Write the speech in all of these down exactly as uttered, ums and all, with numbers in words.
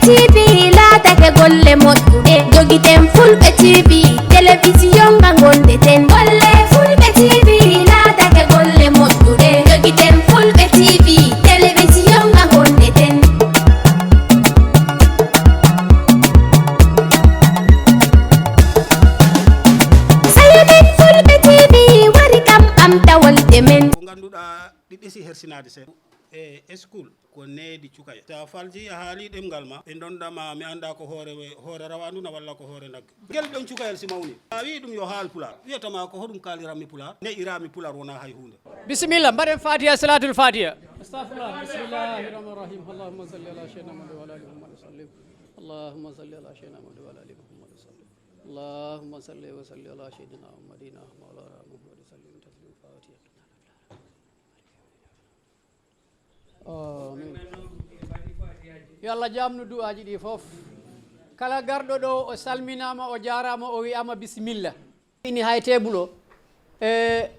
T V laatake golle moƴƴuɗe, jogiten Fulɓe T V, telewisiyon nga ngonɗeten. Golle Fulɓe T V laatake golle moƴƴuɗe, jogiten Fulɓe T V, telewisiyon nga ngonɗeten. Sayo men Fulɓe T V wari kam ɓamtawol e men. Ko ngannduɗaa ɗi ɗesi hersinaade seeɗa. E school ko needi cukaya. Sa falji a haali ɗemngal ma, ɓe ndondama mi annda ko hoore, hoore rawandu na walla ko hoore nagge. Ngel ɗon cukayel si mawni, a wi'i ɗum yo haal Pulaar, wiyatama ko hoɗum kaaliranmi Pulaar? Ne'iraami Pulaar wona hay huunde. Bisimilla, mbaɗen Fatiha, Salatul Fatiha. Astagfirullah. Bismillahi rahmani rahim. Allahumma salli ala sayyidina Muhammad wa ala ali Muhammad wa sallim. Allahumma salli ala sayyidina Muhammad wa ala ali Muhammad wa sallim. Allahumma salli wa salli ala sayyidina Muhammadin mawlana Muhammad wa sallim taslima. Fatiha. Amin. Yo Allah jaamnu du'aaji ɗi fof. Kala garɗo ɗo, o salminaama, o jaaraama, o wi'aama bisimilla. Ini hay tebul o, e,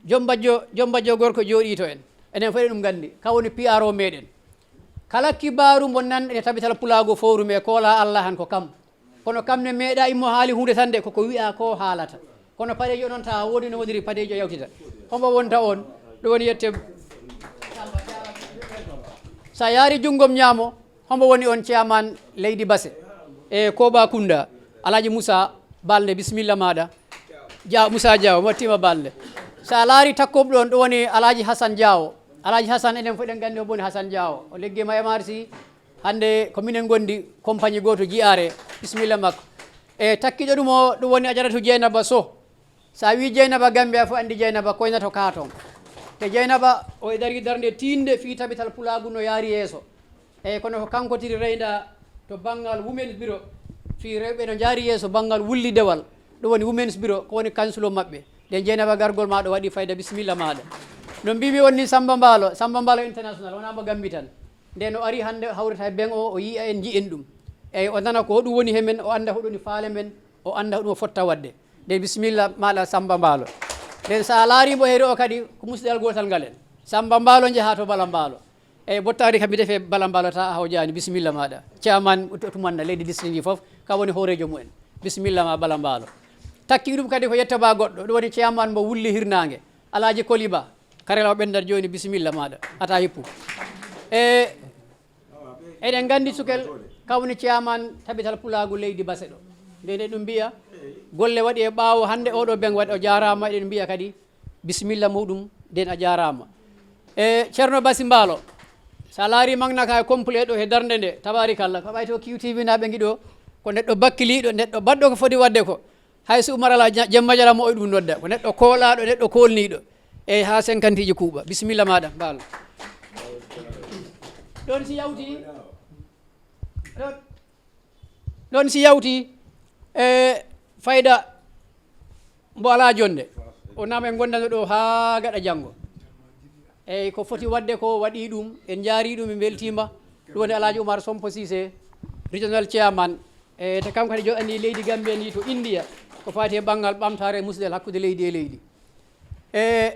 joom bajjo, joom bajjo gorko jooɗii to en. Enen fof eɗen ɗum nganndi. Ka woni P R O meɗen. Kala kibaaru mo nan e tabital pulaagu forum e koola Allah han ko kam. Kono kam ne meeɗa immo haali huunde tan de, koko wi'a ko haalata. Kono padeejo noon tawa woodi no woniri padeejo yawtita. Hombo wonta on? Ɗum woni yette. Sa yaari junngom ñaamo, hombo woni on chairman leydi Basse? E Koba Kunda, Alhaji Moussa Balde, bisimilla maɗa. Dia-, Moussa Diaw, mo tima Balde. Sa laari takkoɓe ɗon, ɗum woni Alhaji Hassan Diaw. Alhaji Hassan, enen fof eɗen nganndi o woni Hassan Diaw. O liggi ma M R C, hannde ko minen ngondi compagnie gooto, J R A, bisimilla makko. E takkiɗo ɗum o, ɗum woni Ajaratu Jeynaba Soh. Sa wi Jeynaba Gambia fof anndi Jeynaba koynato katon. Te Jeynaba o e dari darnde tiinde fii tabital pulaagu no yaari yeeso. Eyi, kono ko kanko tiri reynda to banngal Women's Bureau, fii rewɓe no njaari yeeso banngal wullidewal. Ɗum woni Women's Bureau, ko woni kansulo maɓɓe. Nden Jeynaba gargol ma ɗo waɗi fayda, bisimilla maɗa. No mbimi on ni Samba Mbaalo, Samba Mbaalo International, wonaa mo Gambi tan. Nde no ari hannde hawrata e ben o, o yi'a en, nji'en ɗum. Eyi, o nana ko hoɗum woni he men, o annda hoɗum woni faale men, o annda hoɗum o fotta waɗde. Nde bisimilla maɗa Samba Mbaalo. Nden sa laari mo heri o kadi, ko musidal gootal ngal en. Samba Mbaalo njaha to Bala Mbaalo. Eyi, bottaari kam mi defe Bala Mbaalo ta a hawjaani, bisimilla maɗa. Chairman to-, tumanna leydi district ndi fof, ka woni hooreejo mumen. Bisimilla ma Bala Mbaalo. Takki ɗum kadi ko yetta ba goɗɗo, ɗum woni chairman mo Wulli Hirnaange. Alaaji Koli Ba, Karela o ɓendat jooni, bisimilla maɗa. Ata hippu. E, eɗen nganndi sukel, ka woni chairman tabital pulaagu leydi Basse ɗo. Nde ɗum mbiya, golle waɗi e ɓaawo, hannde oɗo ben waɗi, o jaaraama, eɗen mbiya kadi, bisimilla muɗum, nden a jaaraama. E Ceerno Basi Mbaalo, sa laari magna ka e complet ɗo he darnde nde, tabaarikalla, ko ɓay to Q T V naaɓe ngiɗo, ko neɗɗo bakkiliiɗo, neɗɗo baɗɗo ko foti waɗde ko. Hay so Umar Ala ja-, jemma jala mo oy ɗum nodda, ko neɗɗo koolaaɗo, neɗɗo koolniiɗo. Eyi, haa cinquante ji kuuɓa. Bisimilla maɗa, Mbaalo. Ɗon si yawti, ɗon Ɗon si yawti e fayda mbo alaa jonnde, o nama en ngonndano ɗo haa gaɗa janngo. Eyi, ko foti waɗde ko waɗi ɗum, en njaari ɗum, en mbeltiima. Ɗum woni Alaaji Umar Sompo Cissé, Regional Chairman. E te kanko kadi joɗani leydi Gambia ndi to India, ko faati e ɓanngal ɓamtaare e musdal hakkunde leydi e leydi. E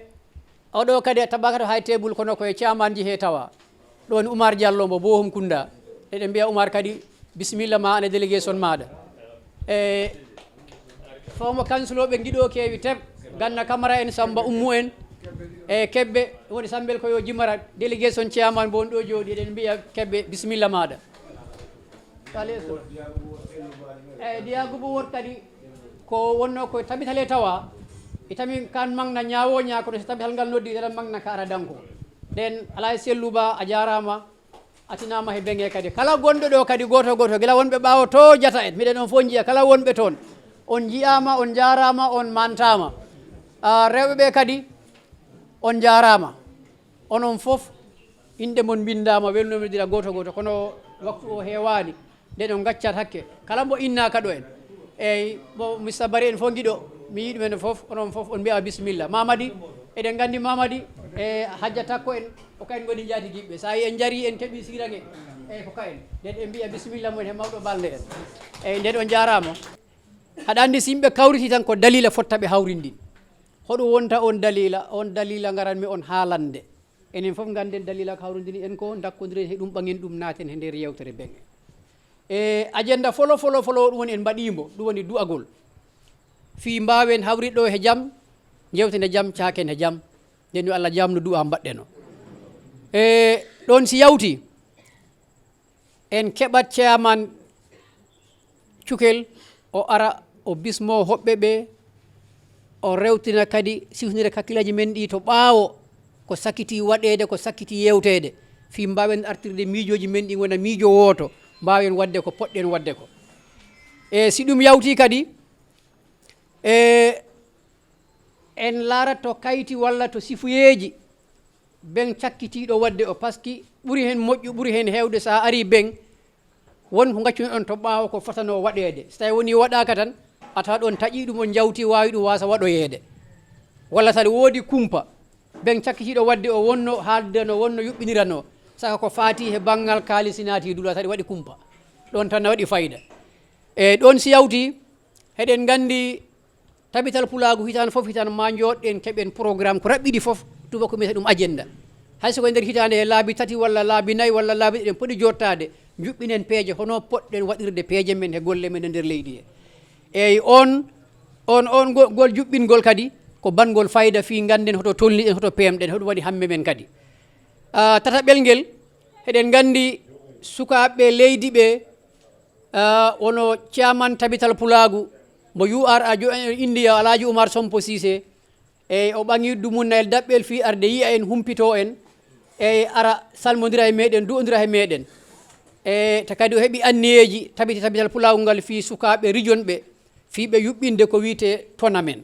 oɗo kadi tabaka to hay tebul, kono ko e chairman ji he tawa. Ɗon Umar Diallo mo Bohum Kunda. Eɗen mbiya Umar kadi, bisimilla ma, ana délégation maɗa. E fawmo kansuloɓe ngiɗo keewi teb, Ganna Kamara en, Samba Ummu en, e Kebbe, woni Sambel ko yo Jimara, délégation chairman mo won ɗo jooɗi, eɗen mbiya Kebbe, bisimilla maɗa. Kaleso. Eyi, Diagubo Wot kadi ko wonno ko tabitale tawa. E tami kan magna ñaawo ñaa, kono so tabital ngal noddi, eɗen magna ka ara danko. Nden Alay Sellu Ba, a jaaraama, a tinaama he beŋe kadi. Kala gonɗo ɗo kadi, gooto gooto, gila wonɓe ɓaawo to jata en. Miɗen on fof njiya, kala wonɓe toon. On njiyaama, on njaaraama, on mantaama. Ah, rewɓe ɓe kadi, on njaaraama. Onon fof, inɗe mon mbinndaama, welnoomirdira gooto gooto, kono waktu o heewaani, nde ɗon ngaccat hakke. Kala mbo innaaka ɗo en. Eyi, mo Mister Bari en fof ngiɗo, mi yii ɗum en fof, onon fof on mbiya bisimilla. Mamadi, eɗen nganndi Mamadi, e Hajja Takko en, ko kayen ngoni njaatigiiɓe. So a yii en njarii, en keɓii sirange, eyi, ko kayen. Nden en mbiya bisimilla mo en he mawɗo balɗe en. Eyi, nden on njaaraama. Aɗa anndi, so yimɓe kawriti tan, ko daliila fotta ɓe hawrindin. Hoɗum wonta on daliila? On daliila ngaranmi on haalande. Enen fof ngannden daliila ko hawrindini en ko, ndakkondiren he ɗum, ɓaŋen ɗum, naaten he nder yewtere beŋe. E agenda folo folo folo ɗum woni en mbaɗimo, ɗum woni du'agol. Fii mbaawen hawriɗo he jam, jewtene jam, caaken he jam. Nden yo Allah jamnu du'a mbaɗɗeno. E ɗon si yawti, en keɓat chairman Cukel, o ara, o bismo hoɓɓe ɓe, o rewtina kadi siftinde kakkillaaji men ɗi to ɓaawo, ko sakkiti waɗeede, ko sakkiti yewteede, fii mbaawen artirde miijooji men ɗi ngona miijo wooto, mbaawen waɗde ko poɗɗen waɗde ko. E si ɗum yawti kadi, e en laarat to kayti walla to sifuyeeji ben cakkitiiɗo waɗde o, paski ɓuri hen moƴƴu, ɓuri hen heewde, so a ari ben, won ko ngaccunoɗon to ɓaawo ko fotanoo waɗeede. So tawi woni waɗaaka tan, a tawa ɗon taƴi ɗum, on jawti waawi ɗum waasa waɗoyeede. Walla so aɗa woodi kumpa, ben cakkitiiɗo waɗde o wonno haalde no wonno yuɓɓiniranoo, saka ko faati he banngal kaalisi naati dula, so aɗa waɗi kumpa. Ɗon tan na waɗi fayda. E ɗon si yawti, heɗen nganndi Tabital Pulaagu hitaande fof, hitaande ma njooɗɗen, keɓen programme ko raɓɓiɗi fof, tuba ko mbiyata ɗum agenda. Hay so ko e nder hitaande he laabi tati walla laabi nayi walla laabi ɗiɗi, eɗen poti jooɗtaade, njuɓɓinen peeje, hono poɗɗen waɗirde peeje men he golle men e nder leydi he. Eyi, on, on, on go-, ngol juɓɓingol kadi ko banngol fayda fii ngannden hoto tolniɗen, hoto peemɗen, hoɗum waɗi hamme men kadi. Ah, tataɓel ngel, heɗen nganndi sukaaɓe leydi ɓe, ah, wono chairman Tabital Pulaagu mo U R A jo-, India, Alhaji Umar Sompo Sise, e o ɓaŋi dumunnayel daɓɓel fii arde yi'a en, humpito en, e ara salmondira e meɗen, du'ondira e meɗen. E ta kadi o heɓi anniyeeji tabiti Tabital Pulaagu ngal fii sukaaɓe region ɓe, fii ɓe yuɓɓinde ko wi'etee tournament.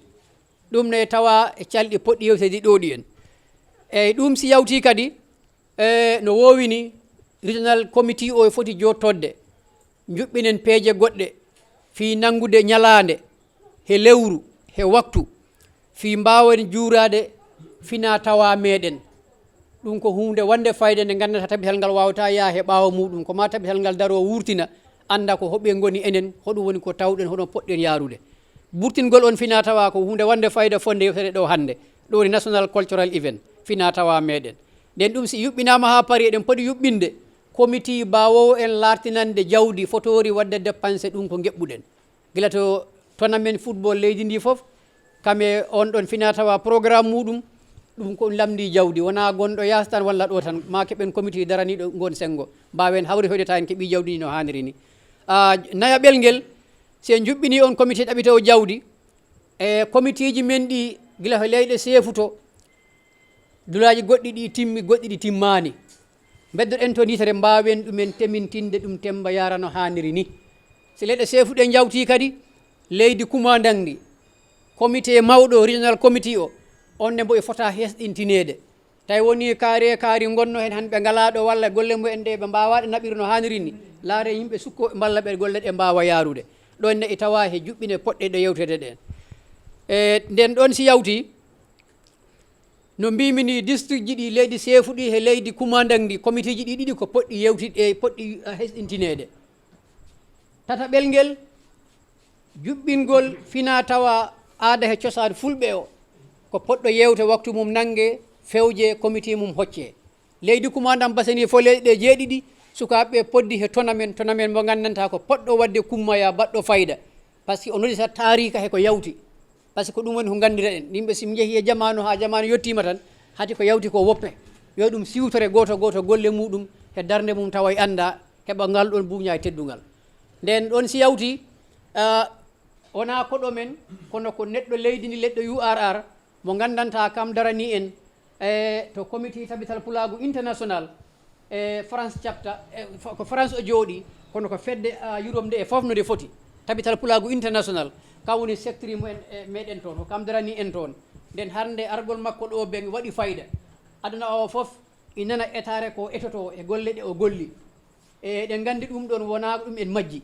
Ɗum ne tawa e calɗi poɗɗi yewteede ɗo ɗi en. Eyi, ɗum si yawti kadi, e, no woowini, regional committee o e foti jooɗtodde, njuɓɓinen peeje goɗɗe fii nanngude ñalaande, he lewru, he waktu, fii mbaawen juuraade fina tawa meɗen. Ɗum ko huunde wonde fayda nde nganndantaa tabital ngal waawata yaha he ɓaawo muuɗum. Ko ma tabital ngal daroo wurtina, annda ko hoɓe ngoni enen, hoɗum woni ko tawɗen, hono poɗɗen yaarude. Burtingol on fina tawa ko huunde wonde fayda fotnde yewtere ɗo hannde. Ɗo woni National Cultural Event, fina tawa meɗen. Nden ɗum si yuɓɓinaama haa pari, eɗen poti yuɓɓinde committee baawoowo en laartinande jawdi fotoori waɗde dépense ɗum ko ngeɓɓuɗen. Gila to tournament football leydi ndi fof, kam e on ɗon fina tawa programme muuɗum, ɗum ko lamndi jawdi, wonaa gonɗo yaasi tan walla ɗo tan, ma keɓen comité daraniiɗo ngon senngo, mbaawen hawritoyde tawa en keɓii jawdi ndi no haaniri ni. Ah, nayaɓel ngel, si en njuɓɓinii on comité ɗaɓitoowo jawdi, e comité ji men ɗi, gila ko leyɗe seefu to, dulaaji goɗɗi ɗi timmi, goɗɗi ɗi timmaani. Mbeddoɗen toon yitere, mbaawen ɗumen temintinde ɗum, temmba yaara no haaniri ni. Si leyɗe seefuɗe njawtii kadi, leydi kumandaŋ ndi, comité mawɗo, regional committee o, on ne mbo e fota hesɗintineede. Tawi woni kaari e kaari ngonno heen, han ɓe ngalaa ɗo walla golle mumen ɗe ɓe mbaawaɗe naɓir no haaniri ni, laare yimɓe sukko mballa ɓe golle ɗe mbaawa yaarude. Ɗon ne e tawa he juɓɓine poɗɗe ɗe yewtede ɗen. E nden ɗon si yawti, no mbiimi ni, district ji ɗi, leydi seefu ɗi he leydi kumandaŋ ndi, comité ji ɗi ɗiɗi ko poɗɗi yewtide, poɗɗi, ah, hesɗintineede. Tataɓel ngel, juɓɓingol fina tawa aada he cosaan fulɓe o, ko poɗɗo yewte, waktu mum nannge, fewje, comité mum hocce. Leydi kumandaŋ basani fof leyɗe ɗe jeeɗiɗi, sukaaɓe ɓe poddi he tournament, tournament mo nganndantaa ko poɗɗo waɗde kummaya baɗɗo fayda. Par ce que o noddi sa taarika he ko yawti. Par ce que ko ɗum woni ko nganndireɗen. Yimɓe si ɓe njehi e jamaanu haa jamaanu yettiima tan, hati ko yawti ko woppe. Yo ɗum siwtore gooto gooto golle muuɗum he darnde mum tawa e annda heɓa ngal ɗon buuña e teddungal. Nden ɗon si yawti, ah, wonaa koɗo men, kono ko neɗɗo leydi ndi, leɗɗo U R R, mo nganndantaa kam daranii en, e to comité Tabital Pulaagu International, e France chapter, e Fa-, ko France o jooɗii, kono ko fedde, ah, Europe nde e fof no nde foti. Tabital Pulaagu International, kam woni secteur mumen e meɗen toon, ko kam daranii en toon. Nden hannde argol makko ɗo ben waɗi fayda. Aduna o fof ina nana etaare ko etoto e golle ɗe o golli. E eɗen nganndi ɗum ɗon wonaa ɗum en majji.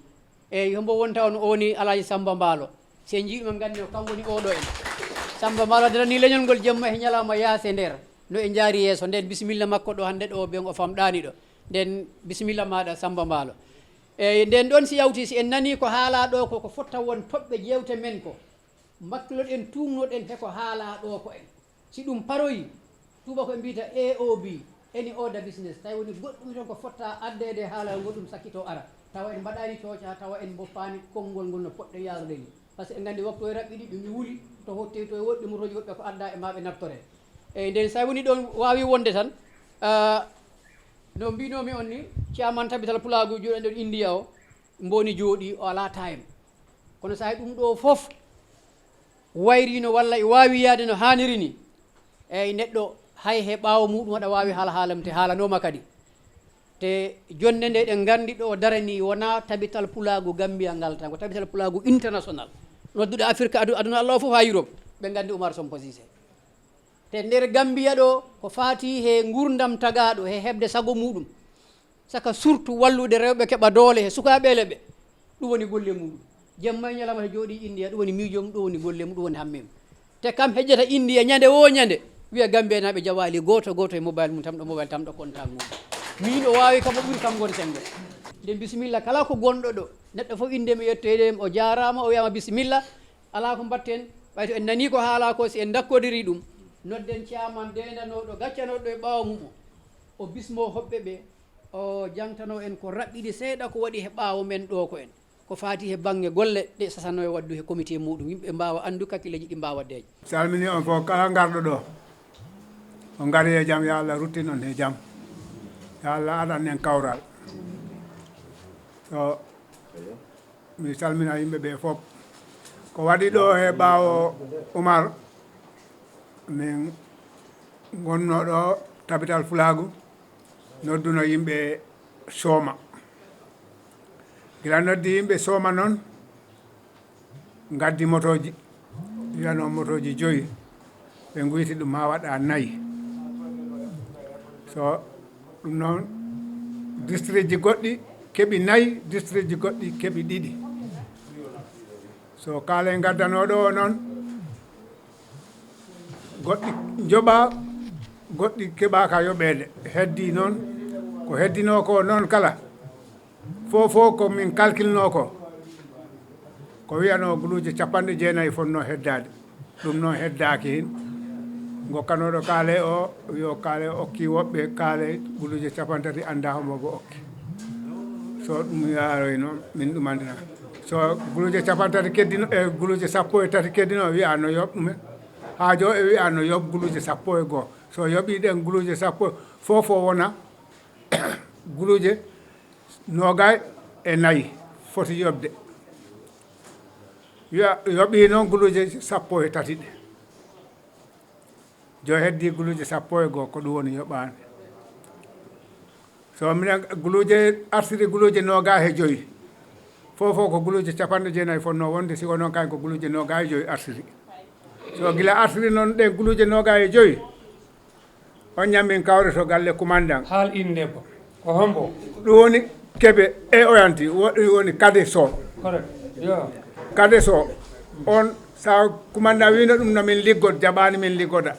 Eyi, hombo wonta on o woni Alhaji Samba Mbaalo. Si en njii ɗum en nganndi o kam woni oɗo en. Samba Mbaalo daranii leñol ngol jemma e ñalawma yaasi e nder. No e njaari yeeso nden, bisimilla makko ɗo hannde ɗo ben o famɗaani ɗo. Nden bisimilla maaɗa Samba Mbaalo. Eyi, nden ɗon si yawti, si en nanii ko haalaa ɗo ko, ko fotta won toɓɓe jeewte men ko, mbakkiloɗen, tuugnoɗen he ko haalaa ɗo ko en. Si ɗum paroyi, tuuba ko mbiyata A O B, any other business, tawi woni goɗɗum toon ko fotta addeede e haalal ngol, ɗum sakkito ara. Tawa en mbaɗaani cooca, tawa en mboppaani konngol ngol no poɗɗen yaarude ni. Par ce que en nganndi waktu e raɓɓiɗi, ɗum wuli, to hottey to e woɗɗi, motooji woɗɓe ko adda e maa ɓe naftore. Eyi, nden so a woni ɗoon waawi wonde tan, ah, no mbiinoomi on ni, chairman Tabital Pulaagu jooɗiiɗo Indiya o, mbo woni jooɗii, o alaa time. Kono so a ɗum ɗo fof wayrino walla e waawi yaade no haaniri ni, eyi, neɗɗo hay he ɓaawo muɗum aɗa waawi haala haala mum te haalanooma kadi. Te jonnde nde eɗen nganndi ɗo darani wonaa Tabital Pulaagu Gambia ngal tan, ko Tabital Pulaagu international. Nodduɗo Afirka, adu-, aduna Allah o fof haa Europe, ɓe nganndi Oumar Sonko Cissé. Te nder Gambia ɗo, ko faati he nguurndam tagaaɗo, he heɓde sago muɗum, saka surtout wallude rewɓe keɓa doole he sukaaɓe leɓɓe, ɗum woni golle muɗum. Jemma e ñalawma to jooɗii Indiya, ɗum woni miijo mum, ɗum woni golle mum, ɗum woni hamme mum. Te kam hejjata Indiya ñande woo ñande, wiya Gambiyaaɓe jawaali gooto gooto e mobile mum, tamɗo mobile, tamɗo contact mum. Miin o waawi kam, o ɓuri kam ngon senngo. Nde bisimilla kala ko gonɗo ɗo, neɗɗo fof innde mum yettoyde, o jaaraama, o wiyaama bisimilla. Alaa ko mbaɗten, ɓay to en nanii ko haalaa ko, si en ndakkodiri ɗum, nodden caaman deendanooɗo, gaccanooɗo e ɓaawo mum o, o bismoo hoɓɓe ɓe, o jangtanoo en ko raɓɓiɗi seeɗa ko waɗi he ɓaawo men ɗo ko en. Ko faati he bannge golle ɗe sasanoo e waɗdu he comité muɗum, yimɓe mbaawa anndu, kakkileeji ɗi mbaawa deeƴ. Salmini on fof, kala ngarɗo ɗo, on ngari e jam, yo Allah ruttin on he jam. Yo Allah aɗan en kawral. So Mi salmina yimɓe ɓe fof. Ko waɗi ɗo he ɓaawo Umar, min ngonno ɗo Tabital Fulaagu, nodduno yimɓe Sooma. Gila noddi yimɓe Sooma noon, ngaddi motooji, wiyano motooji joyi. Ɓe nguyti ɗum haa waɗa nayi. So ɗum noon, districtji goɗɗi keɓi nayi, districtji goɗɗi keɓi ɗiɗi. So kaalay ngaddanooɗo o noon, goɗɗi njoɓa, goɗɗi keɓaaka yoɓeede. Heddi noon, ko heddinoo ko noon kala, fof fof ko min kalkilnoo ko, ko wiyanoo guluuje capanɗe jeenayi fotnoo heddaade. Ɗum noon heddaaki heen. Ngokkanooɗo kaale o, yo kaale okki woɓɓe, kaale guluuje capantati anndaa homo ngo okki. So ɗum yaaroy noon, min ɗumandina. So guluuje capantati keddino, e guluuje sappo e tati keddino, wiya no yoɓ ɗumen. Haajo e wiya no yoɓ guluuje sappo e goo. So yoɓii ɗen guluuje sappo, fof fof wona guluuje noogay e nayi foti yoɓde. Yo, yoɓii noon guluuje sappo e tati ɗe. Jo heddi guluuje sappo e goo, ko ɗum woni yoɓaande. So minen guluuje artiri guluuje noogay e joyi. Fof fof ko guluuje capanɗe jeenayi fotnoo wonde, si ko noon kayen ko guluuje noogay e joyi artiri. So gila artiri noon ɗen guluuje noogay e joyi, on ñammin kawre to galle kumandan. Haal innde ko, ko hombo? Ɗum woni Kebe e Oyanti, wo-, ɗum woni Kade Sow. Correct. Yo. Kade Sow, on sa kumandan wino ɗum no min liggod, jaɓaani min liggoda.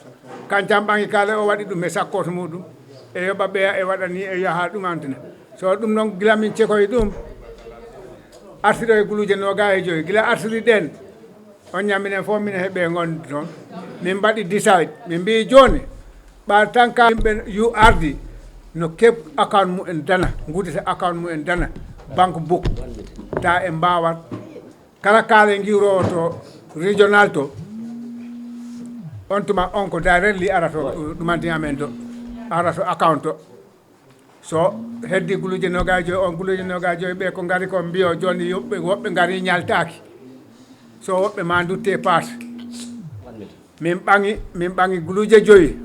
Kancan ɓangi kaale o waɗi ɗum e sakkooto muɗum. E yoɓa ɓeya e waɗa ni e yaha ɗum antina. So ɗum noon gila min cekoy ɗum, artiɗo e guluuje noogay e joyi. Gila artiri ɗen, on ñamminen fof minen heɓe ngonde toon. Min mbaɗi decide, min mbiyi jooni, ɓaade tan ka yimɓe yu ardi, no keɓ account mumen dana, ngudita account mumen dana, banque book, ta en mbaawat. Kala kaale ngiwroowo to régional to, on tuma on ko directly ara to ɗumanti amen to, ara to account to. So heddi guluuje noogay joyi, on guluuje noogay joyi ɓe ko ngari ko mbiyo jooni yoɓɓe, woɓɓe ngari ñaltaaki. So woɓɓe ma ndutte paas. Min ɓaŋi, min ɓaŋi guluuje joyi.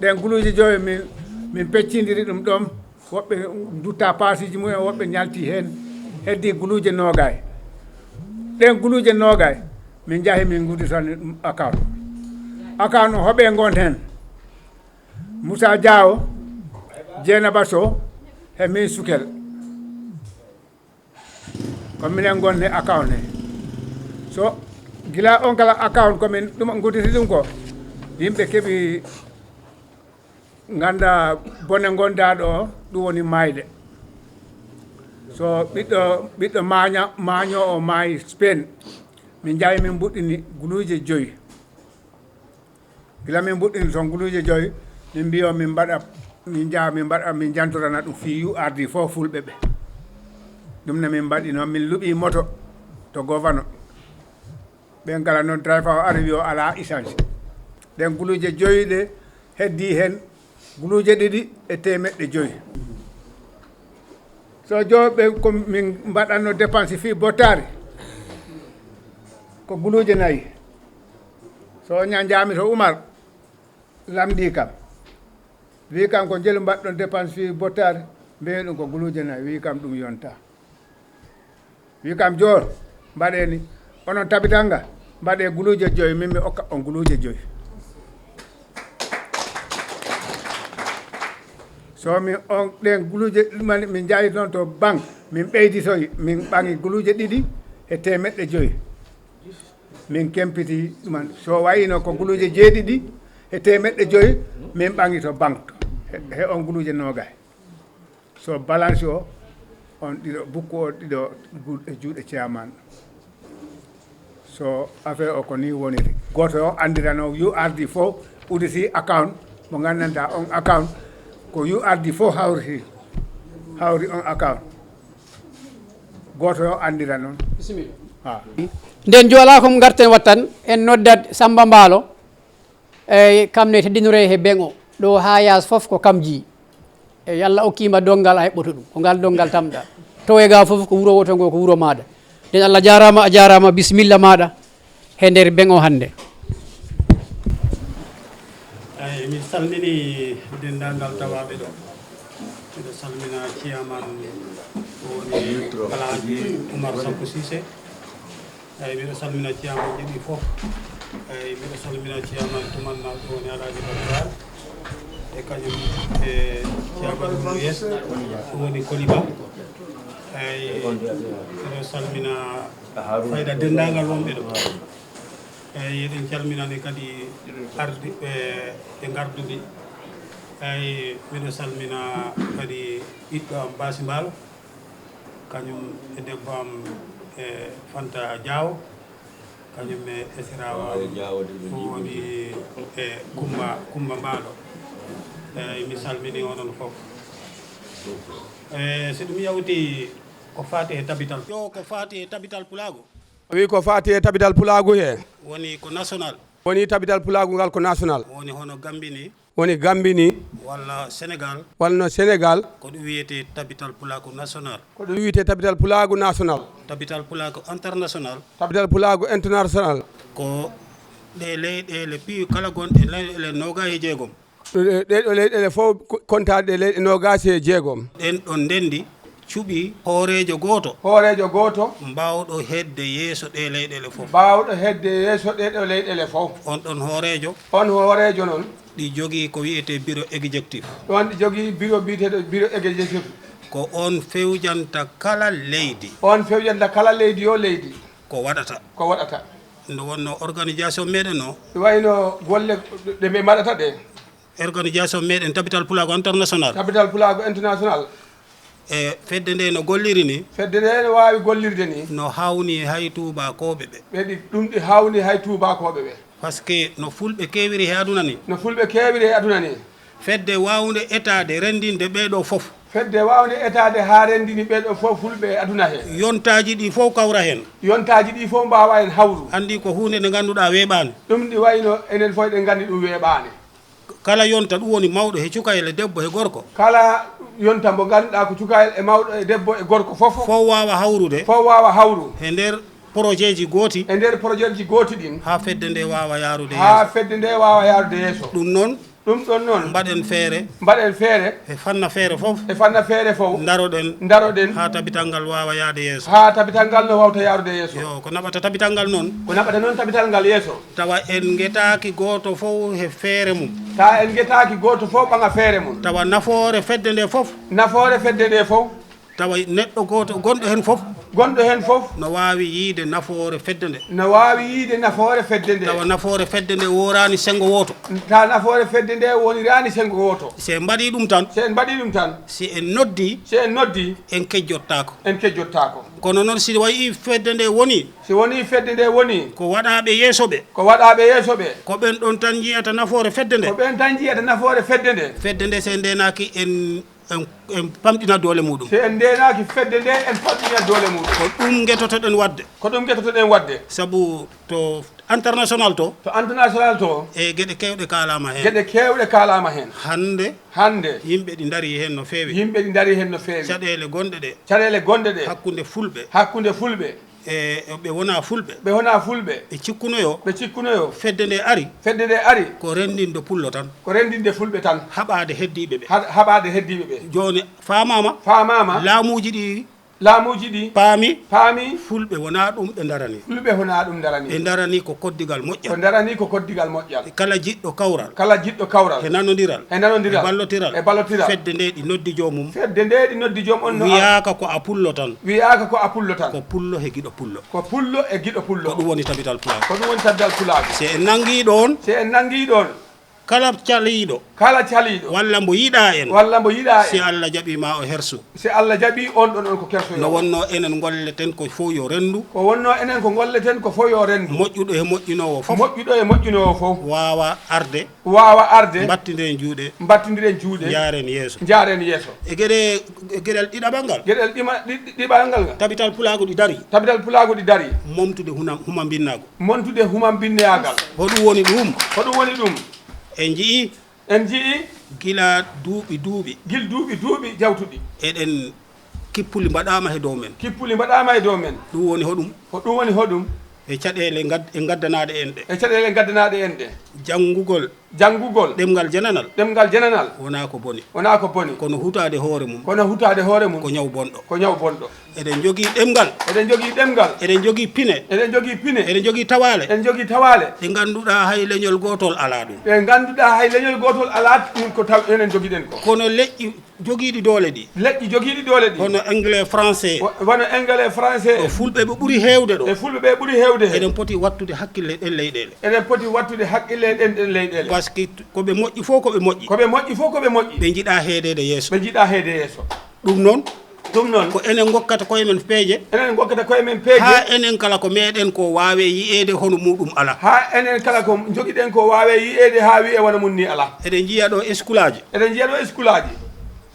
Ɗen guluuje joyi min, min peccindiri ɗum ɗon. Woɓɓe ndutta paasiji mumen, woɓɓe ñalti heen. Heddi guluuje noogay. Ɗen guluuje noogay, min njahi min nguditani ɗum account. Account no hoɓe ngon heen. Moussa Diaw, Dieynaba Sow, he min Sukel. Ko minen ngonni account he. So gila on kala account ko min ɗum nguditi ɗum ko, yimɓe keɓi ngannda bone ngonda ɗo, ɗum woni mayde. So ɓiɗɗo, ɓiɗɗo maaña, maaño o maayi Spain, min njahi min mbuɗɗini guluuje joyi. Gila min mbuɗɗini toon guluuje joyi, min mbiyo min mbaɗa, min njaha min mbaɗa, min njantorana ɗum fii yu ardi fof fulɓe ɓe. Ɗum ne min mbaɗi noon, min luɓi moto to govano. Ɓen kala noon, driver o ari wi o alaa essence. Ɗen guluuje joyi ɗe heddii heen, guluuje ɗiɗi e teemeɗɗe joyi. So jooni ɓe ko min mbaɗatno dépense fii bottaari, ko guluuje nayi. So ña-, njaami to Umar, lamndii kam. Wii kam, "Ko njelu mbaɗɗon dépense fii bottaari?" Mbiimi ɗum ko guluuje nayi. Wii kam, "Ɗum yontaa." Wii kam, "Jooni, mbaɗee ni. Onon tabital ngal, mbaɗee guluuje joyi, min mi okka on guluuje joyi." So min on ɗen guluuje ɗuman, min njahi toon to banque, min ɓeyditoyi, min ɓaŋi guluuje ɗiɗi e teemeɗɗe joyi. Min kempiti ɗuman. So wayino ko guluuje jeeɗiɗi e teemeɗɗe joyi, min ɓaŋi to banque he, he on guluuje noogay. So balance o, on ɗiɗo, bukku o ɗiɗo gu-, e juuɗe chairman. So affaire o ko ni woniri. Gooto o anndira noon U R D fof, U D C account, mo nganndantaa on account, ko U R D fof hawriti, hawri on account. Gooto o anndira noon. Bisimilla. Ha. Nden joolaa ko ngarten wattan, en noddat Samba Mbaalo. Eyyi, kam ne teddinore he beŋo. Ɗo haa yaas fof ko kam jii. Eyyi, Allah okkiima donngal, a heɓɓoto ɗum. Ko ngal donngal tamɗa. Towe ga fof ko wuro woto ngo, ko wuro maaɗa. Nden Allah jaaraama, a jaaraama, bisimilla maaɗa he nder beŋo hannde. Eyyi, min salmini denndaangal tawaaɓe ɗo. Miɗo salmina ciyaman ko woni Alhaji Oumar Sakou Cissé. Eyyi, miɗo salmina ciyaman jeeɗi fof. Eyyi, miɗo salmina ciyaman tumanna ɗum woni Alhaji Bakar. E kañum e ciyaman Yes, ɗum woni Koliba. Eyyi, miɗo salmina fayda denndaangal wonɓe ɗo. Eyyi, eɗen calminani kadi ardiɓe ɓe ngardudi. Eyyi, miɗo salmina kadi ɓiɗɗo am Basi Mbaalo. Kañum e debbo am e Fanta Diaw, kañum e esiraawo am ko woni e Kumba, Kumba Mbaalo. Eyyi, mi salmini onon fof. E, so ɗum yawti ko faati e tabital. Yo, ko faati e tabital pulaagu. O wi ko faati e tabital pulaagu he. Woni ko national. Woni tabital pulaagu ngal ko national. Woni hono Gambi ni. Woni Gambi ni. Walla Sénégal. Walla no Sénégal. Ko ɗum wiyetee tabital pulaagu national. Ko ɗum wiyetee tabital pulaagu national. Tabital pulaagu international. Tabital pulaagu international. Ko ɗe leyɗeele piiw kala gonɗe leyɗeele noogaas e jeegom. Ɗe, ɗe ɗo leyɗeele fof ko-, kontaaɗe ɗe leyɗe noogaas e jeegom. Ɗen ɗon ndenndi cuɓi hooreejo gooto. Hooreejo gooto. Mbaawɗo heedde yeeso ɗe leyɗeele fof. Mbaawɗo heedde yeeso ɗe ɗo leyɗeele fof. On ɗon hooreejo. On hooreejo noon. Ɗi jogii ko wiyetee bureau exécutif. Ɗoon ɗi jogii bureau biyeteeɗo bureau exécutif. Ko on fewjanta kala leydi. On fewjanta kala leydi yo leydi. Ko waɗata. Ko waɗata. Nde wonnoo organisation meɗen o. Ɗi wayno golle ɗe ɓe mbaɗata ɗe. Organisation meɗen Tabital Pulaagu International. Tabital Pulaagu International. E fedde nde no golliri ni. Fedde nde no waawi gollirde ni. No hawni hay tuubakooɓe ɓe. Ɓe ɗi, ɗum ɗi hawni hay tuubakooɓe ɓe. Parce que no fulɓe keewiri he aduna ni. No fulɓe keewiri he aduna ni. Fedde waawnde etaade renndinde ɓee ɗoo fof. Fedde waawnde etaade haa renndini ɓee ɗoo fof fulɓe e aduna he. Yontaaji ɗi fof kawra heen. Yontaaji ɗi fof mbaawa heen hawru. Anndi ko huunde nde ngannduɗaa weeɓaani. Ɗum ɗi wayno enen fof eɗen nganndi ɗum weeɓaani. Kala yonta ɗum woni mawɗo he cukayel e debbo he gorko. Kala yonta mbo ngannduɗaa ko cukayel e mawɗo e debbo e gorko fof. Fof waawa hawrude. Fof waawa hawru. He nder projet ji gooti. E nder projet ji gooti ɗin. Haa fedde nde waawa yaarude yeeso. Haa fedde nde waawa yaarude yeeso. Ɗum noon. Ɗum ɗon noon. Mbaɗen feere. Mbaɗen feere. E fanna feere fof. E fanna feere fof. Ndaroɗen. Ndaroɗen. Haa tabital ngal waawa yahde yeeso. Haa tabital ngal no wawta yaarude yeeso. Yo, ko naɓata tabital ngal noon. Ko naɓata noon tabital ngal yeeso. Tawa en ngetaaki gooto fof he feere mum. Tawa en ngetaaki gooto fof ɓaŋa feere mum. Tawa nafoore fedde nde fof. Nafoore fedde nde fof. Tawa neɗɗo gooto gonɗo heen fof. Gonɗo heen fof. No waawi yiyde nafoore fedde nde. No waawi yiyde nafoore fedde nde. Tawa nafoore fedde nde wooraani senngo wooto. Tawa nafoore fedde nde woniraani senngo wooto. Si en mbaɗii ɗum tan. Si en mbaɗii ɗum tan. Si en noddii. Si en noddii. En kejjottaako. En kejjottaako. Kono noon si wayi fedde nde woni. Si wonii fedde nde woni. Ko waɗaaɓe yeeso ɓe. Ko waɗaaɓe yeeso ɓe. Ko ɓen ɗon tan njiyata nafoore fedde nde. Ko ɓen tan njiyata nafoore fedde nde. Fedde nde so en ndeenaaki en En, en pamɗina doole muɗum. Si en ndeenaaki fedde nde, en pamɗina doole muɗum. Ko ɗum ngetotoɗen waɗde. Ko ɗum ngetotoɗen waɗde. Sabu to international to. To international to. E geɗe keewɗe kaalaama heen. Geɗe keewɗe kaalaama heen. Hannde. Hannde. Yimɓe ɗi ndarii heen no feewi. Yimɓe ɗi ndarii heen no feewi. Caɗeele gonɗe ɗe. Caɗeele gonɗe ɗe. Hakkunde fulɓe. Hakkunde fulɓe. E ɓe wonaa fulɓe. Ɓe wonaa fulɓe. Ɓe cikkunoyo. Ɓe cikkunoyo. Fedde nde ari. Fedde nde ari. Ko renndinde pullo tan. Ko renndinde fulɓe tan. Haɓaade heddiiɓe ɓe. Ha-, haɓaade heddiiɓe ɓe. Jooni faamaama. Faamaama. Laamuuji ɗi. Laamuuji ɗi. Paami. Paami. Fulɓe wonaa ɗum ɓe ndarani. Fulɓe wonaa ɗum ndarani. Ɓe ndarani ko koddigal moƴƴal. Ko ndarani ko koddigal moƴƴal. Kala jiɗɗo kawral. Kala jiɗɗo kawral. E nanondiral. E nanondiral. E ballotiral. E ballotiral. Fedde nde ɗi noddi joomum. Fedde nde ɗi noddi joom on no. Wiyaaka ko a pullo tan. Wiyaaka ko a pullo tan. Ko pullo he giɗo pullo. Ko pullo e giɗo pullo. Ko ɗum woni tabital pulaagu. Ko ɗum woni tabital pulaagu. Si en nanngii ɗoon. Si en nanngii ɗoon. Kala caliiɗo. Kala caliiɗo. Walla mbo yiɗaa en. Walla mbo yiɗaa en. Si Allah jaɓii ma o hersu. Si Allah jaɓii on ɗon on ko kersoyo. No wonno enen ngolleten ko fof yo renndu. Ko wonno enen ko ngolleten ko fof yo renndu. Moƴƴuɗo e moƴƴinoowo fof. Moƴƴuɗo e moƴƴinoowo fof. Waawa arde. Waawa arde. Mbattindiren juuɗe. Mbattindiren juuɗe. Njaaren yeeso. Njaaren yeeso. E geɗe, e geɗel ɗiɗaɓal ngal. Geɗel ɗima-, ɗi-, ɗi-, ɗiɗaɓal ngal ngal. Tabital pulaagu ɗi darii. Tabital pulaagu ɗi darii. Momtude huna-, humambinnaagu. Montude humambinneyaagal. Hoɗum woni ɗum? Hoɗum woni ɗum? En nji'i. En nji'i. Gila duuɓi duuɓi. Gil duuɓi duuɓi jawtuɗi. Eɗen kippuli mbaɗaama he dow men. Kippuli mbaɗaama e dow men. Ɗum woni hoɗum? Ko ɗum woni hoɗum? E caɗeele ngad-, e ngaddanaaɗe en ɗe. E caɗeele ngaddanaaɗe en ɗe. Janngugol. Janngugol. Ɗemngal jananal. Ɗemngal jananal. Wonaa ko boni. Wonaa ko boni. Kono hutaade hoore mum. Kono hutaade hoore mum. Ko ñaw bonɗo. Ko ñaw bonɗo. Eɗen njogii ɗemngal. Eɗen njogii ɗemngal. Eɗen njogii pine. Eɗen njogii pine. Eɗen njogii tawaale. Eɗen njogii tawaale. Ɗe ngannduɗaa hay leñol gootol alaa ɗum. Ɗe ngannduɗaa hay leñol gootol alaa ɗum ko taw enen njogiɗen ko. Kono leƴƴi jogiiɗi doole ɗi. Leƴƴi jogiiɗi doole ɗi. Hono Anglais, Français. Wo-, wano Anglais, Français. E Fulɓe ɓe ɓuri heewde ɗo. E Fulɓe ɓe ɓuri heewde he. Eɗen poti wattude hakkille ɗen leyɗeele. Eɗen poti wattude hakkille ɗen, ɗen leyɗeele. Parce que ko ɓe moƴƴi fof ko ɓe moƴƴi. Ko ɓe moƴƴi fof ko ɓe moƴƴi. Ɓe njiɗaa heedeede yeeso. Ɓe njiɗaa heede yeeso. Ɗum noon. Ɗum noon. Ko enen ngokkata koye men peeje. Enen ngokkata koye men peeje. Haa enen kala ko meɗen ko waawe yi'eede hono muɗum alaa. Haa enen kala ko njogiɗen ko waawe yi'eede haa wi'e wano mum ni alaa. Eɗen njiya ɗo eskulaaji. Eɗen njiya ɗo eskulaaji.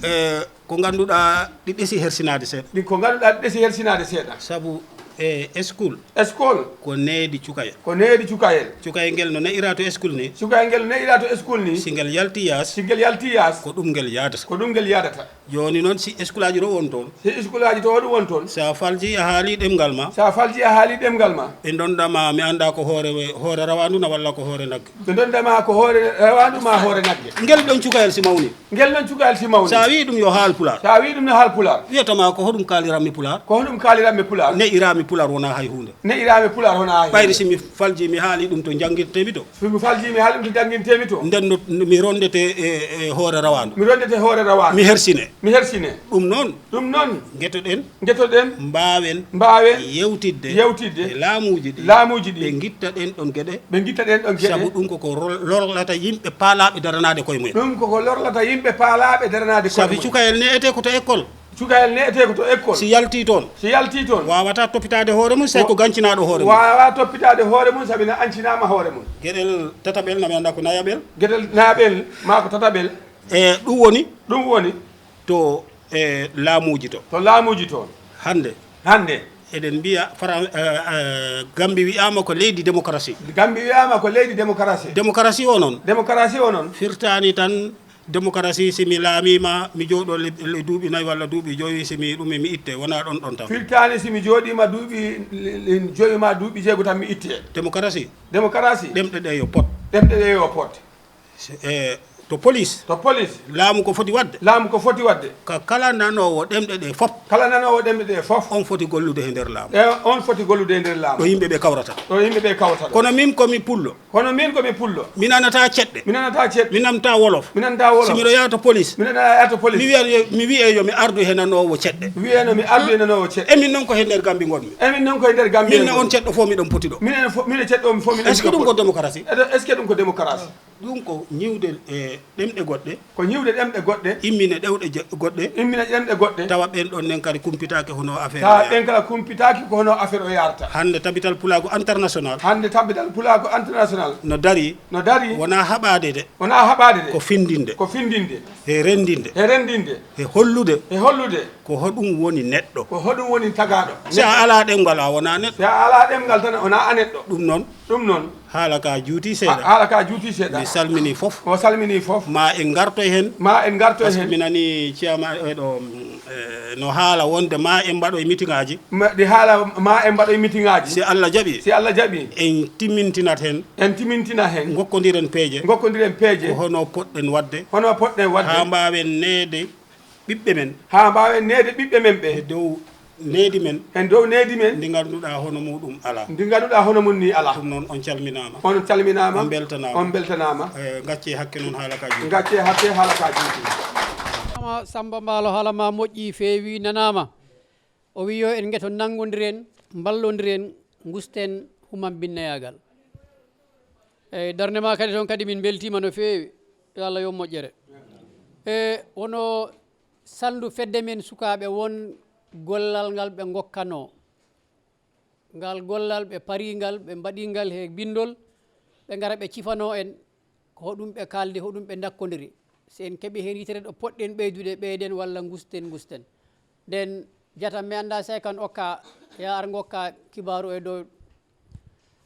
E, ko ngannduɗaa ɗi ɓesi hersinaade seeɗa. Ɗi ko ngannduɗaa ɗi ɓesi hersinaade seeɗa. Sabu e eskul. Eskul. Ko needi cukayel. Ko needi cukayel. Cukayel ngel no ne'ira to eskul ni. Cukayel ngel no ne'ira to eskul ni. Si ngel yalti yaas. Si ngel yalti yaas. Ko ɗum ngel yaadata. Ko ɗum ngel yaadata. Jooni noon, si eskulaaji to won toon. Si eskulaaji to hoɗum won toon. Sa falji a haali ɗemngal ma. Sa falji a haali ɗemngal ma. Ɓe ndonda ma, mi annda ko hoore, hoore rawaandu na walla ko hoore nagge. Ɓe ndonda ma ko hoore rawaandu ma hoore nagge. Ngel ɗon cukayel si mawni. Ngel ɗon cukayel si mawni. Sa wi'i ɗum yo haal pulaar. Sa wi'i ɗum yo haal pulaar. Wiyata ma ko hoɗum kaaliranmi pulaar. Ko hoɗum kaaliranmi pulaar. Ne'iraami pulaar wonaa hay huunde. Ne'iraami pulaar wonaa hay huunde. Ɓayri si mi falji mi haali ɗum to njanngirtee mi to. So mi falji mi haali ɗum to janngintee mi to. Nden no mi ronndete e, e hoore rawaandu. Mi ronndete hoore rawaandu. Mi hersine. Mi hersine. Ɗum noon. Ɗum noon. Ngetoɗen. Ngetoɗen. Mbaawen. Mbaawen. Yewtidde. Yewtidde. E laamuuji ɗi. Laamuuji ɗi. Ɓe ngitta ɗen ɗon geɗe. Ɓe ngitta ɗen ɗon geɗe. Sabu ɗum koko ro-, lorlata yimɓe paalaaɓe daranaade koye mumen. Ɗum koko lorlata yimɓe paalaaɓe daranaade koye mumen. Sabu cukayel ne'etee ko to école. Cukayel ne'etee ko to école. Si yaltii toon. Si yaltii toon. Waawata toppitaade hoore mum, si tawi ko gancinaaɗo hoore mum. Waawaa toppitaade hoore mum, sabi na ancinaama hoore mum. Geɗel tataɓel, na mi annda ko nayaɓel. Geɗel nayaɓel, maa ko tataɓel. E ɗum woni. Ɗum woni. To, e, laamuuji to. To laamuuji to. Hannde. Hannde. Eɗen mbiya Faran-, e, e, Gambi wiyaama ko leydi démocratie. Gambi wiyaama ko leydi démocratie. Démocratie o noon. Démocratie o noon. Firtaani tan Démocratie, si mi laamiima, mi jooɗo le, le duuɓi nayi walla duuɓi joyi, si mi ɗum mi itte, wonaa ɗon ɗon tan. Firtaani si mi jooɗiima duuɓi le, le joyi maa duuɓi jeego tan mi itte. Démocratie. Démocratie. Ɗemɗe ɗe yo pot. Ɗemɗe ɗe yo pot. E, to police. To police. Laamu ko foti waɗde. Laamu ko foti waɗde. Ka kala nanoowo ɗemɗe ɗe fof. Kala nanoowo ɗemɗe ɗe fof. On foti gollude he nder laamu. E, on foti gollude he nder laamu. Ɗo yimɓe ɓe kawrata. Ɗo yimɓe ɓe kawrata. Kono min ko mi pullo. Kono min ko mi pullo. Mi nanataa ceɗɗe. Mi nanataa ceɗɗe. Mi nanataa wolof. Mi nanataa wolof. Si miɗo yaha to police. Mi nanataa yaha to police. Mi wiya, mi wiye yo mi ardu he nanoowo ceɗɗe. Wiyeno mi ardu he nanoowo ceɗɗe. E min noon ko he nder Gambi ngonmi. E min noon ko he nder Gambi ngonmi. Min e on ceɗɗo fof miɗon poti ɗo. Min e fof, min e ceɗɗo fof miɗon poti ɗo. Est-ce que ɗum ko démocratie? Est-ce que ɗum ko démocratie? Ɗum ko ñiwde e ɗemɗe goɗɗe. Ko ñiwde ɗemɗe goɗɗe. Immina ɗewɗe je-, goɗɗe. Immina ɗemɗe goɗɗe. Tawa ɓen ɗon nen kadi kumpitaake hono affaire Tawa o yaarta. Ɓen kala kumpitaaki ko hono affaire o yaarta. Hannde Tabital Pulaagu International. Hannde Tabital Pulaagu International. No darii. No darii. Wonaa haɓaade de. Wonaa haɓaade de. Ko findinde. Ko findinde. E renndinde. E renndinde. E hollude. E hollude. Ko hoɗum woni neɗɗo. Ko hoɗum woni tagaaɗo. Si a alaa ɗemngal, a wonaa neɗɗo. Si a alaa ɗemngal tan, wonaa a neɗɗo. Ɗum noon. Ɗum noon. Haala ka juuti seeɗa. Ha-, haala ka juuti seeɗa. Mi salmini fof. O salmini fof. Ma en ngartoy heen. Ma en ngartoy Parce que heen. Mi nani ciyama e ɗo, mm, eh, no haala wonde ma en mbaɗoy mitingaaji. Ma, ɗi haala ma en mbaɗoy mitingaaji. Si Allah jaɓi. Si Allah jaɓi. En timmintinat heen. En timmintina heen. Ngokkondiren peeje. Ngokkondiren peeje. Ko hono poɗɗen waɗde. Hono poɗɗen waɗde. Haa mbaawen neede ɓiɓɓe men. Haa mbaawen neede ɓiɓɓe men ɓe. E dow needi men. E dow needi men. Ndi ngannduɗaa hono muɗum alaa. Ndi ngannduɗaa hono mum ni alaa. Ɗum noon on calminaama. On calminaama. On mbeltanaama. On mbeltanaama. Eh, ngaccee hakke noon haala ka juuti. Ngaccee hakke haala ka juuti. Samba Mbaalo, haala ma moƴƴi, feewi, nanaama. O wiyi yo en ngeto nanngondiren, mballondiren, ngusten humambinneyaagal. Eyi, darnde ma kadi toon kadi min mbeltiima no feewi. Yo Allah yo moƴƴere. E wono salndu fedde men sukaaɓe won gollal ngal ɓe ngokkanoo. Ngal gollal ɓe paringal, ɓe mbaɗingal he binndol, ɓe ngara ɓe cifanoo en ko hoɗum ɓe kaaldi, hoɗum ɓe ndakkondiri. Si en keɓi heen yitere ɗo poɗɗen ɓeydude, ɓeyden walla ngusten, ngusten. Nden jata mi annda si ay kan okka, ya ar ngokka kibaaru e dow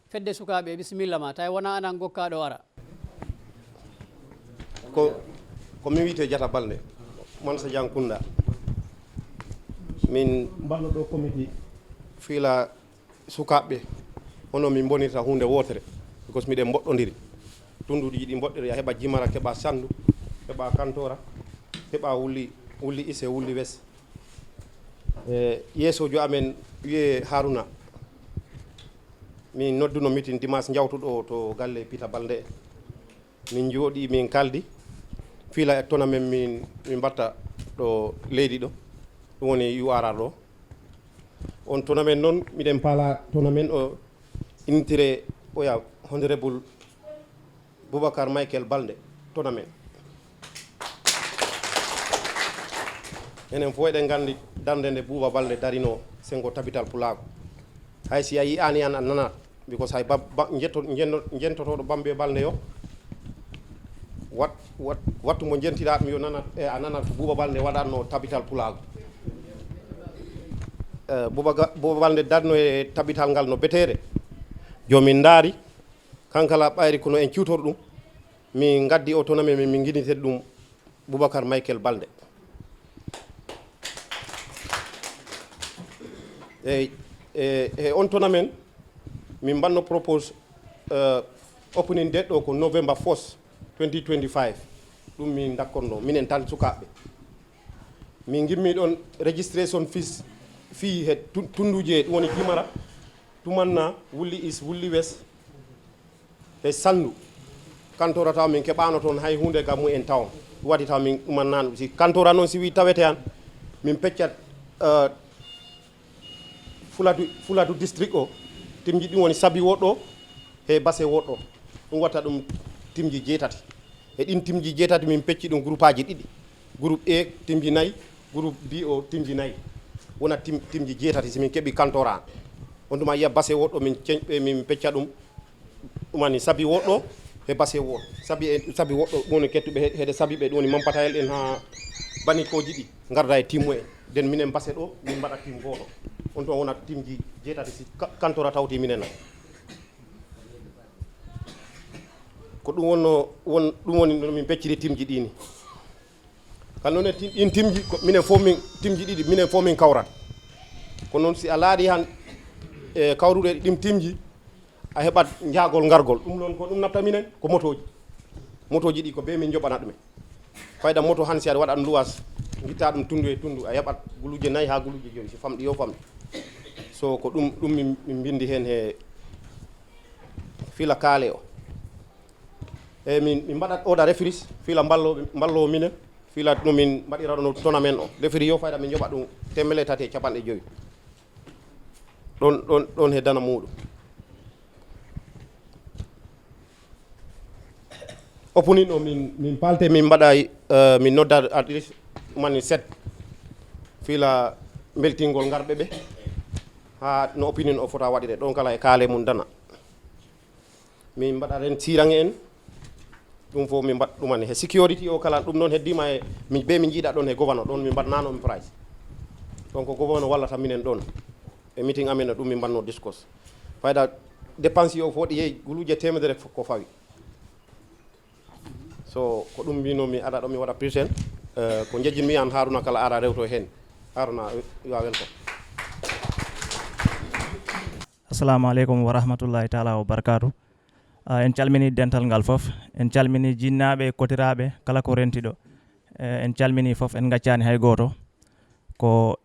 fedde sukaaɓe, bisimilla ma, tawi wona anan gokkaɗo ara. Ko, ko mi wiyte Jata Balde, Mansa Jankunda. Min mballo ɗo komiti fiila sukaaɓe, hono min mbonirta huunde wootere, because miɗen mboɗɗondiri. Tunnduuji ɗi mboɗɗiri, a heɓa Jimara, keɓa Sanndu, keɓa Kantoora, keɓa Wulli, Wulli Ise, Wulli Wes. E yeesoojo amen wiyee Haruna. Min nodduno mitin dimanche njawtuɗo to galle Pita Balde. Min njooɗii, min kaldi. Fiila e tona men min, min mbatta ɗo leydi ɗo. Ɗum woni U R R ɗo. On tona men noon, miɗen paala tona men o intire oya Honorable Boubacar Michael Balde, tona men. Enen fof eɗen nganndi darnde nde Bouba Balde darinoo senngo Tabital Pulaagu. Hay si a yiyaani han, a nanat, because hay ba-, ba-, njetto-, njenno-, njentotooɗo Bambe Balde yo, wat-, wat-, wattu mo njentiɗaa ɗum yo nanat, e a nanat ko Bouba Balde waɗatno Tabital Pulaagu. Eh, Bouba Ga-, Bouba Balde darno e tabital ngal no beteere. Jooni min ndaari, kankala ɓayri kono en ciwtor ɗum. Min ngaddi o tournament, min, min ngiɗitiri ɗum Boubacar Michael Balde. Eyi, e, e on tournament, min mbaɗno propose, eh, opening date ɗo ko November first, twenty twenty-five. Ɗum min dakkorno, minen tan sukaaɓe. Min ngimmi ɗon registration fees, fee he tun-, tunnduuji he, ɗum woni Jimara, Tumanna, Wulli East, Wulli West, e Sanndu. Kantoora taw min keɓaano toon hay huunde gam mumen taw. Ɗum waɗi taw min ɗumannaano. Si kantoora noon si wii tawete han, min peccat, eh, Fuladu, Fuladu district o, timji ɗum woni Sabi woɗɗo, he Base woɗɗo. Ɗum watta ɗum timji jeetati. E ɗin timji jeetati min pecci ɗum groupaaji ɗiɗi. Groupe A timji nayi, groupe B o timji nayi. Wona tim-, timji jeetati si min keɓi kantoora. On tuma yiya Base woɗɗo min ceñ-, ɓe min pecca ɗum. Ɗum woni Sabi woɗɗo he Base woɗɗo. Sabi e, Sabi woɗɗo ɗum woni kettuɓe he-, heede Sabi ɓe ɗum woni Mampatayel en haa Banikooji ɗi ngarda e timmu en. Nden minen Base ɗo min mbaɗa tim gooto. On tuma wona timji jeetati si ka-, kantoora tawti minen. Ko ɗum wonno, won, ɗum woni no min pecciri timji ɗi ni. Kan noon e tim-, ɗin timji, ko minen fof min, timji ɗiɗi, minen fof min kawrat. Ko noon si a laari han e kawruɗe ɗin timji, a heɓat njaagol ngargol. Ɗum noon ko ɗum natta minen, ko motooji. Motooji ɗi ko bee min njoɓana ɗumen. Fayda moto han si aɗa waɗa luwas, ngitta ɗum tunndu e tunndu, a heɓat guluuje nayi haa guluuje joyi, si famɗi yo famɗi. So ko ɗum, ɗum min, min mbinndi heen he fiila kaale o. E min, min mbaɗat oda referees, fiila mballo, mballo minen, fiila no min mbaɗira ɗo tournament o. Referee yo fayda min njoɓa ɗum teemedere tati e capanɗe joyi. Ɗon, ɗon, ɗon he dana muuɗum. Opening o min, min palte, min mbaɗa, eh, min nodda at least mani set fila beltingol ngarɓe ɓe. Ha no opening o fota waɗire ɗon kala e kaale mum dana. Min mbaɗa ren sirange en. Ɗum fof min mbaɗ ɗumani he security o kala ɗum ɗon heddima e min be min jiiɗa ɗon he governor ɗon min mbaɗnano mi price. Donc governor wallata minen ɗon. E meeting amen ɗum min mbanno discuss. Fayda dépense o fof ɗi yehi guluje temedere ko fawi. So ko ɗum mbino mi ada ɗo mi waɗa present, eh, ko jejjinmi an Haruna kala ara rewto hen. Haruna, you are welcome. Assalamu aleykum wa rahmatullahi taala wa barakatu. Ah, en calmini dental ngal fof. En calmini jinnaaɓe, kotiraaɓe, kala ko renti ɗo. Eh, en calmini fof, en ngaccani hay gooto. Ko,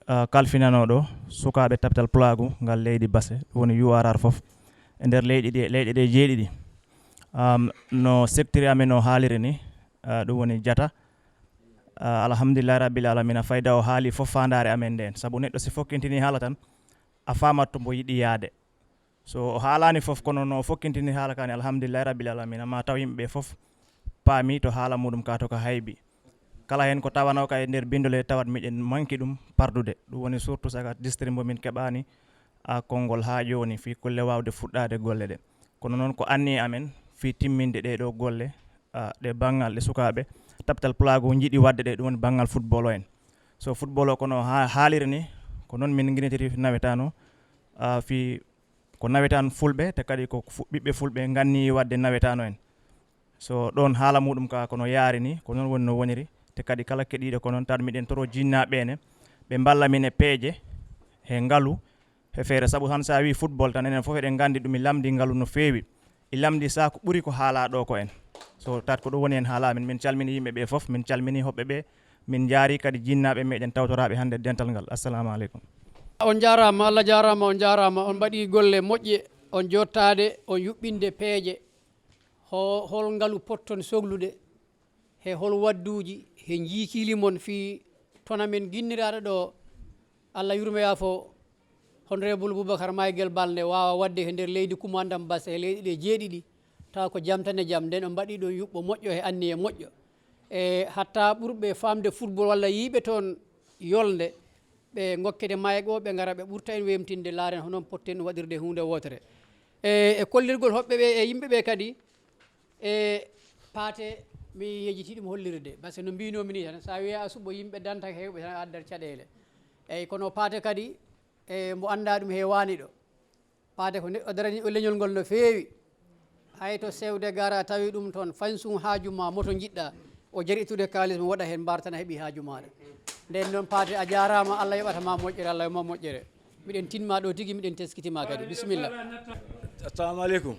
ah, kalfinanooɗo sukaaɓe Tapital Pulaagu ngal leydi Basse, ɗum woni U R R fof. E nder leyɗe ɗe, leyɗe ɗe jeeɗiɗi. Am, no secteur amen o haaliri ni, ah, ɗum woni Jata. Ah, alhamdulillahi rabbil alamina, fayda o haali fof faandaare amen nden. Sabu neɗɗo si fokkintini haala tan, a faamat to mbo yiɗi yaade. So o haalani fof, kono no o fokkintini haala kani, alhamdulillahi rabbil alamina, ma taw yimɓe ɓe fof paami to haala muɗum ka to ka haybi. Kala hen ko tawano ka e nder bindole tawat miɗen manki ɗum pardude. Ɗum woni surtout saka district mbo min keɓani a konngol ha joni fi kulle wawde fuɗɗade golle ɗe. Kono noon ko anni amen fi timminde ɗe ɗo golle, a, ɗe banngal ɗe sukaaɓe Tapital Pulaagu jiɗi waɗde ɗe, ɗum woni banngal football o en. So football o kono ha haaliri ni, ko noon min nginitiri nawetano, a, fi ko nawetaan fulɓe, te kadi ko fu-, ɓiɓɓe fulɓe nganni waɗde nawetaano en. So ɗoon haala muɗum ka kono yaari ni, ko noon woni no woniri, te kadi kala keɗiiɗo ko noon, tawa miɗen toro jinnaaɓe ene, ɓe mballa min e peeje, he ngalu, he feere. Sabu tan so a wii football tan, enen fof eɗen nganndi ɗum e lamndi ngalu no feewi. E lamndi sa ko ɓuri ko haala ɗo ko en. So tat ko ɗum woni en haala min, min calmini yimɓe ɓe fof, min calmini hoɓɓe ɓe, min njaari kadi jinnaaɓe meɗen tawtoraaɓe hannde dental ngal. Assalamu aleykum. On njaaraama, Allah jaaraama, on njaaraama, on mbaɗii golle moƴƴe, on jottaade, on yuɓɓinde peeje, ho-, hol ngalu potton soglude, he hol wadduuji, he njiikiili mon fii tournament ginniraaɗo ɗo, Allah yurmoyaa fof, Honorable Boubacar Maïguel Balde waawa waɗde he nder leydi Coumandant Basse he leyɗe ɗe jeeɗiɗi, tawa ko jam tan e jam, nden on mbaɗii ɗoon yuɓɓo moƴƴo he anniye moƴƴo. E hatta ɓurɓe faamde football walla yiiɓe toon yolnde, ɓe ngokkete maayɓe o, ɓe ngara ɓe ɓurta en weemtinde, laaren hono potten waɗirde huunde wootere. E, e kollirgol hoɓɓe ɓe e yimɓe ɓe kadi, e paate mi yejiti ɗum hollirde, parce que no mbinomi ni tan, sa wiya a suɓo yimɓe danta hewɓe tan a addat caɗeele. Eyyi, kono paate kadi, e mbo annda ɗum heewani ɗo. Paate ko neɗɗo daraniɗo leñol ngol no feewi. Hay to sewde gara tawi ɗum toon, fansum haaju ma, moto njiɗɗa, o jari ittude kaalis mo waɗa heen mbartana heɓi haaju maɗa. Nden noon paate a jaaraama, Allah yoɓata ma moƴƴere, Allah yoɓ ma moƴƴere. Miɗen tinma ɗo tigi, miɗen teskitima kadi. Bisimilla. Assalamu aleykum.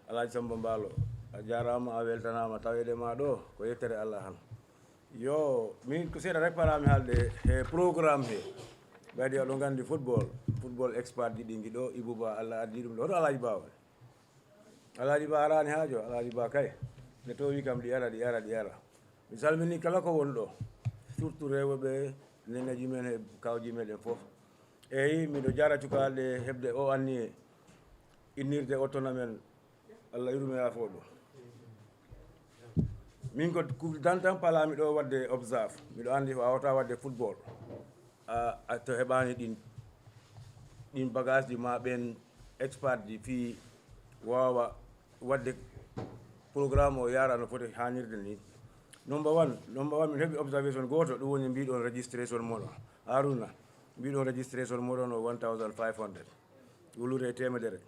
Alhaji Samba Mballo, a jaaraama, a weltanaama. Taweede ma ɗo ko yettere Allah tan. Yo, min ko seeɗa rek paɗaami haalde he programme he. Ɓayde aɗo nganndi football, football expert ji ɗi ngi ɗo, Ibou Ba, Allah addi ɗum ɗo. Hoto Alhaji Ba woni? Alhaji Ba araani haajo, Alhaji Ba kay. Nde towi kam ɗi ara, ɗi ara, ɗi ara. Mi salmini kala ko woni ɗo, surtout rewɓe ɓe, neneji men e kawji meɗen fof. Eyi, miɗo jara cukaaɗe heɓde o anniye innirde o tournament. Allah yurmo yaafo ɗum. Min ko ku dantan palami ɗo wadde observe. Miɗo andi ko awata wadde football. A, a to heɓani ɗin, ɗin bagage ji ma ɓen expert ji fii wawa wadde programme o yara no foti hanirde ni. Number one, number one, min heɓi observation goto, ɗum woni mbiɗon registration moɗon. Haruna, mbiɗon registration moɗon o one thousand five hundred. Wulude e temedere.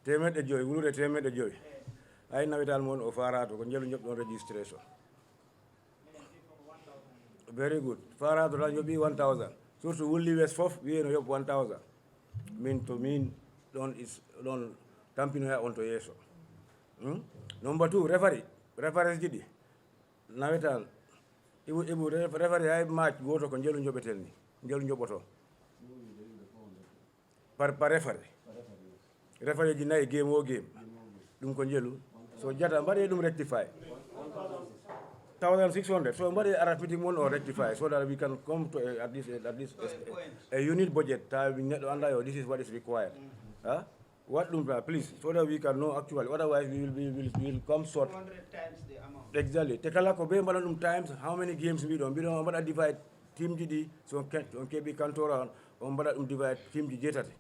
Temeɗɗe joyi, wulude temeɗɗe joyi. Ay nawetal mon o farato ko njelu joɓɗon registration. Very good. Farato tan joɓi one thousand. Surtout wulli wes fof wiye no yoɓ one thousand. Min to min ɗon is ɗon tampinoya on to yeeso. Hmm? Number two, refari. Refareji ɗi. Nawetal. Ibu, ibu ref- refari hay match goto ko njelu joɓeten ni. Njelu joɓoto. Par, par refari. Refari ji nayi game o game. Ɗum ko njelu. So jata mbaɗe ɗum rectify. Thousand six hundred. So mbaɗe arithmetic mon o rectify. So that we can come to a, at least, at least a, a unit budget. Ta neɗɗo anda yo, this is what is required. Ha? What ɗum ta, please, so that we can know actually. Otherwise, we will, we will, we will come short. Two hundred times the amount. Exactly. Te kala ko ɓe mbaɗa ɗum times, how many games mbiɗon? Mbiɗon on mbaɗa divide team ji ɗi, so on ke-, on keɓi kantora on, on mbaɗa ɗum divide team ji jeetati.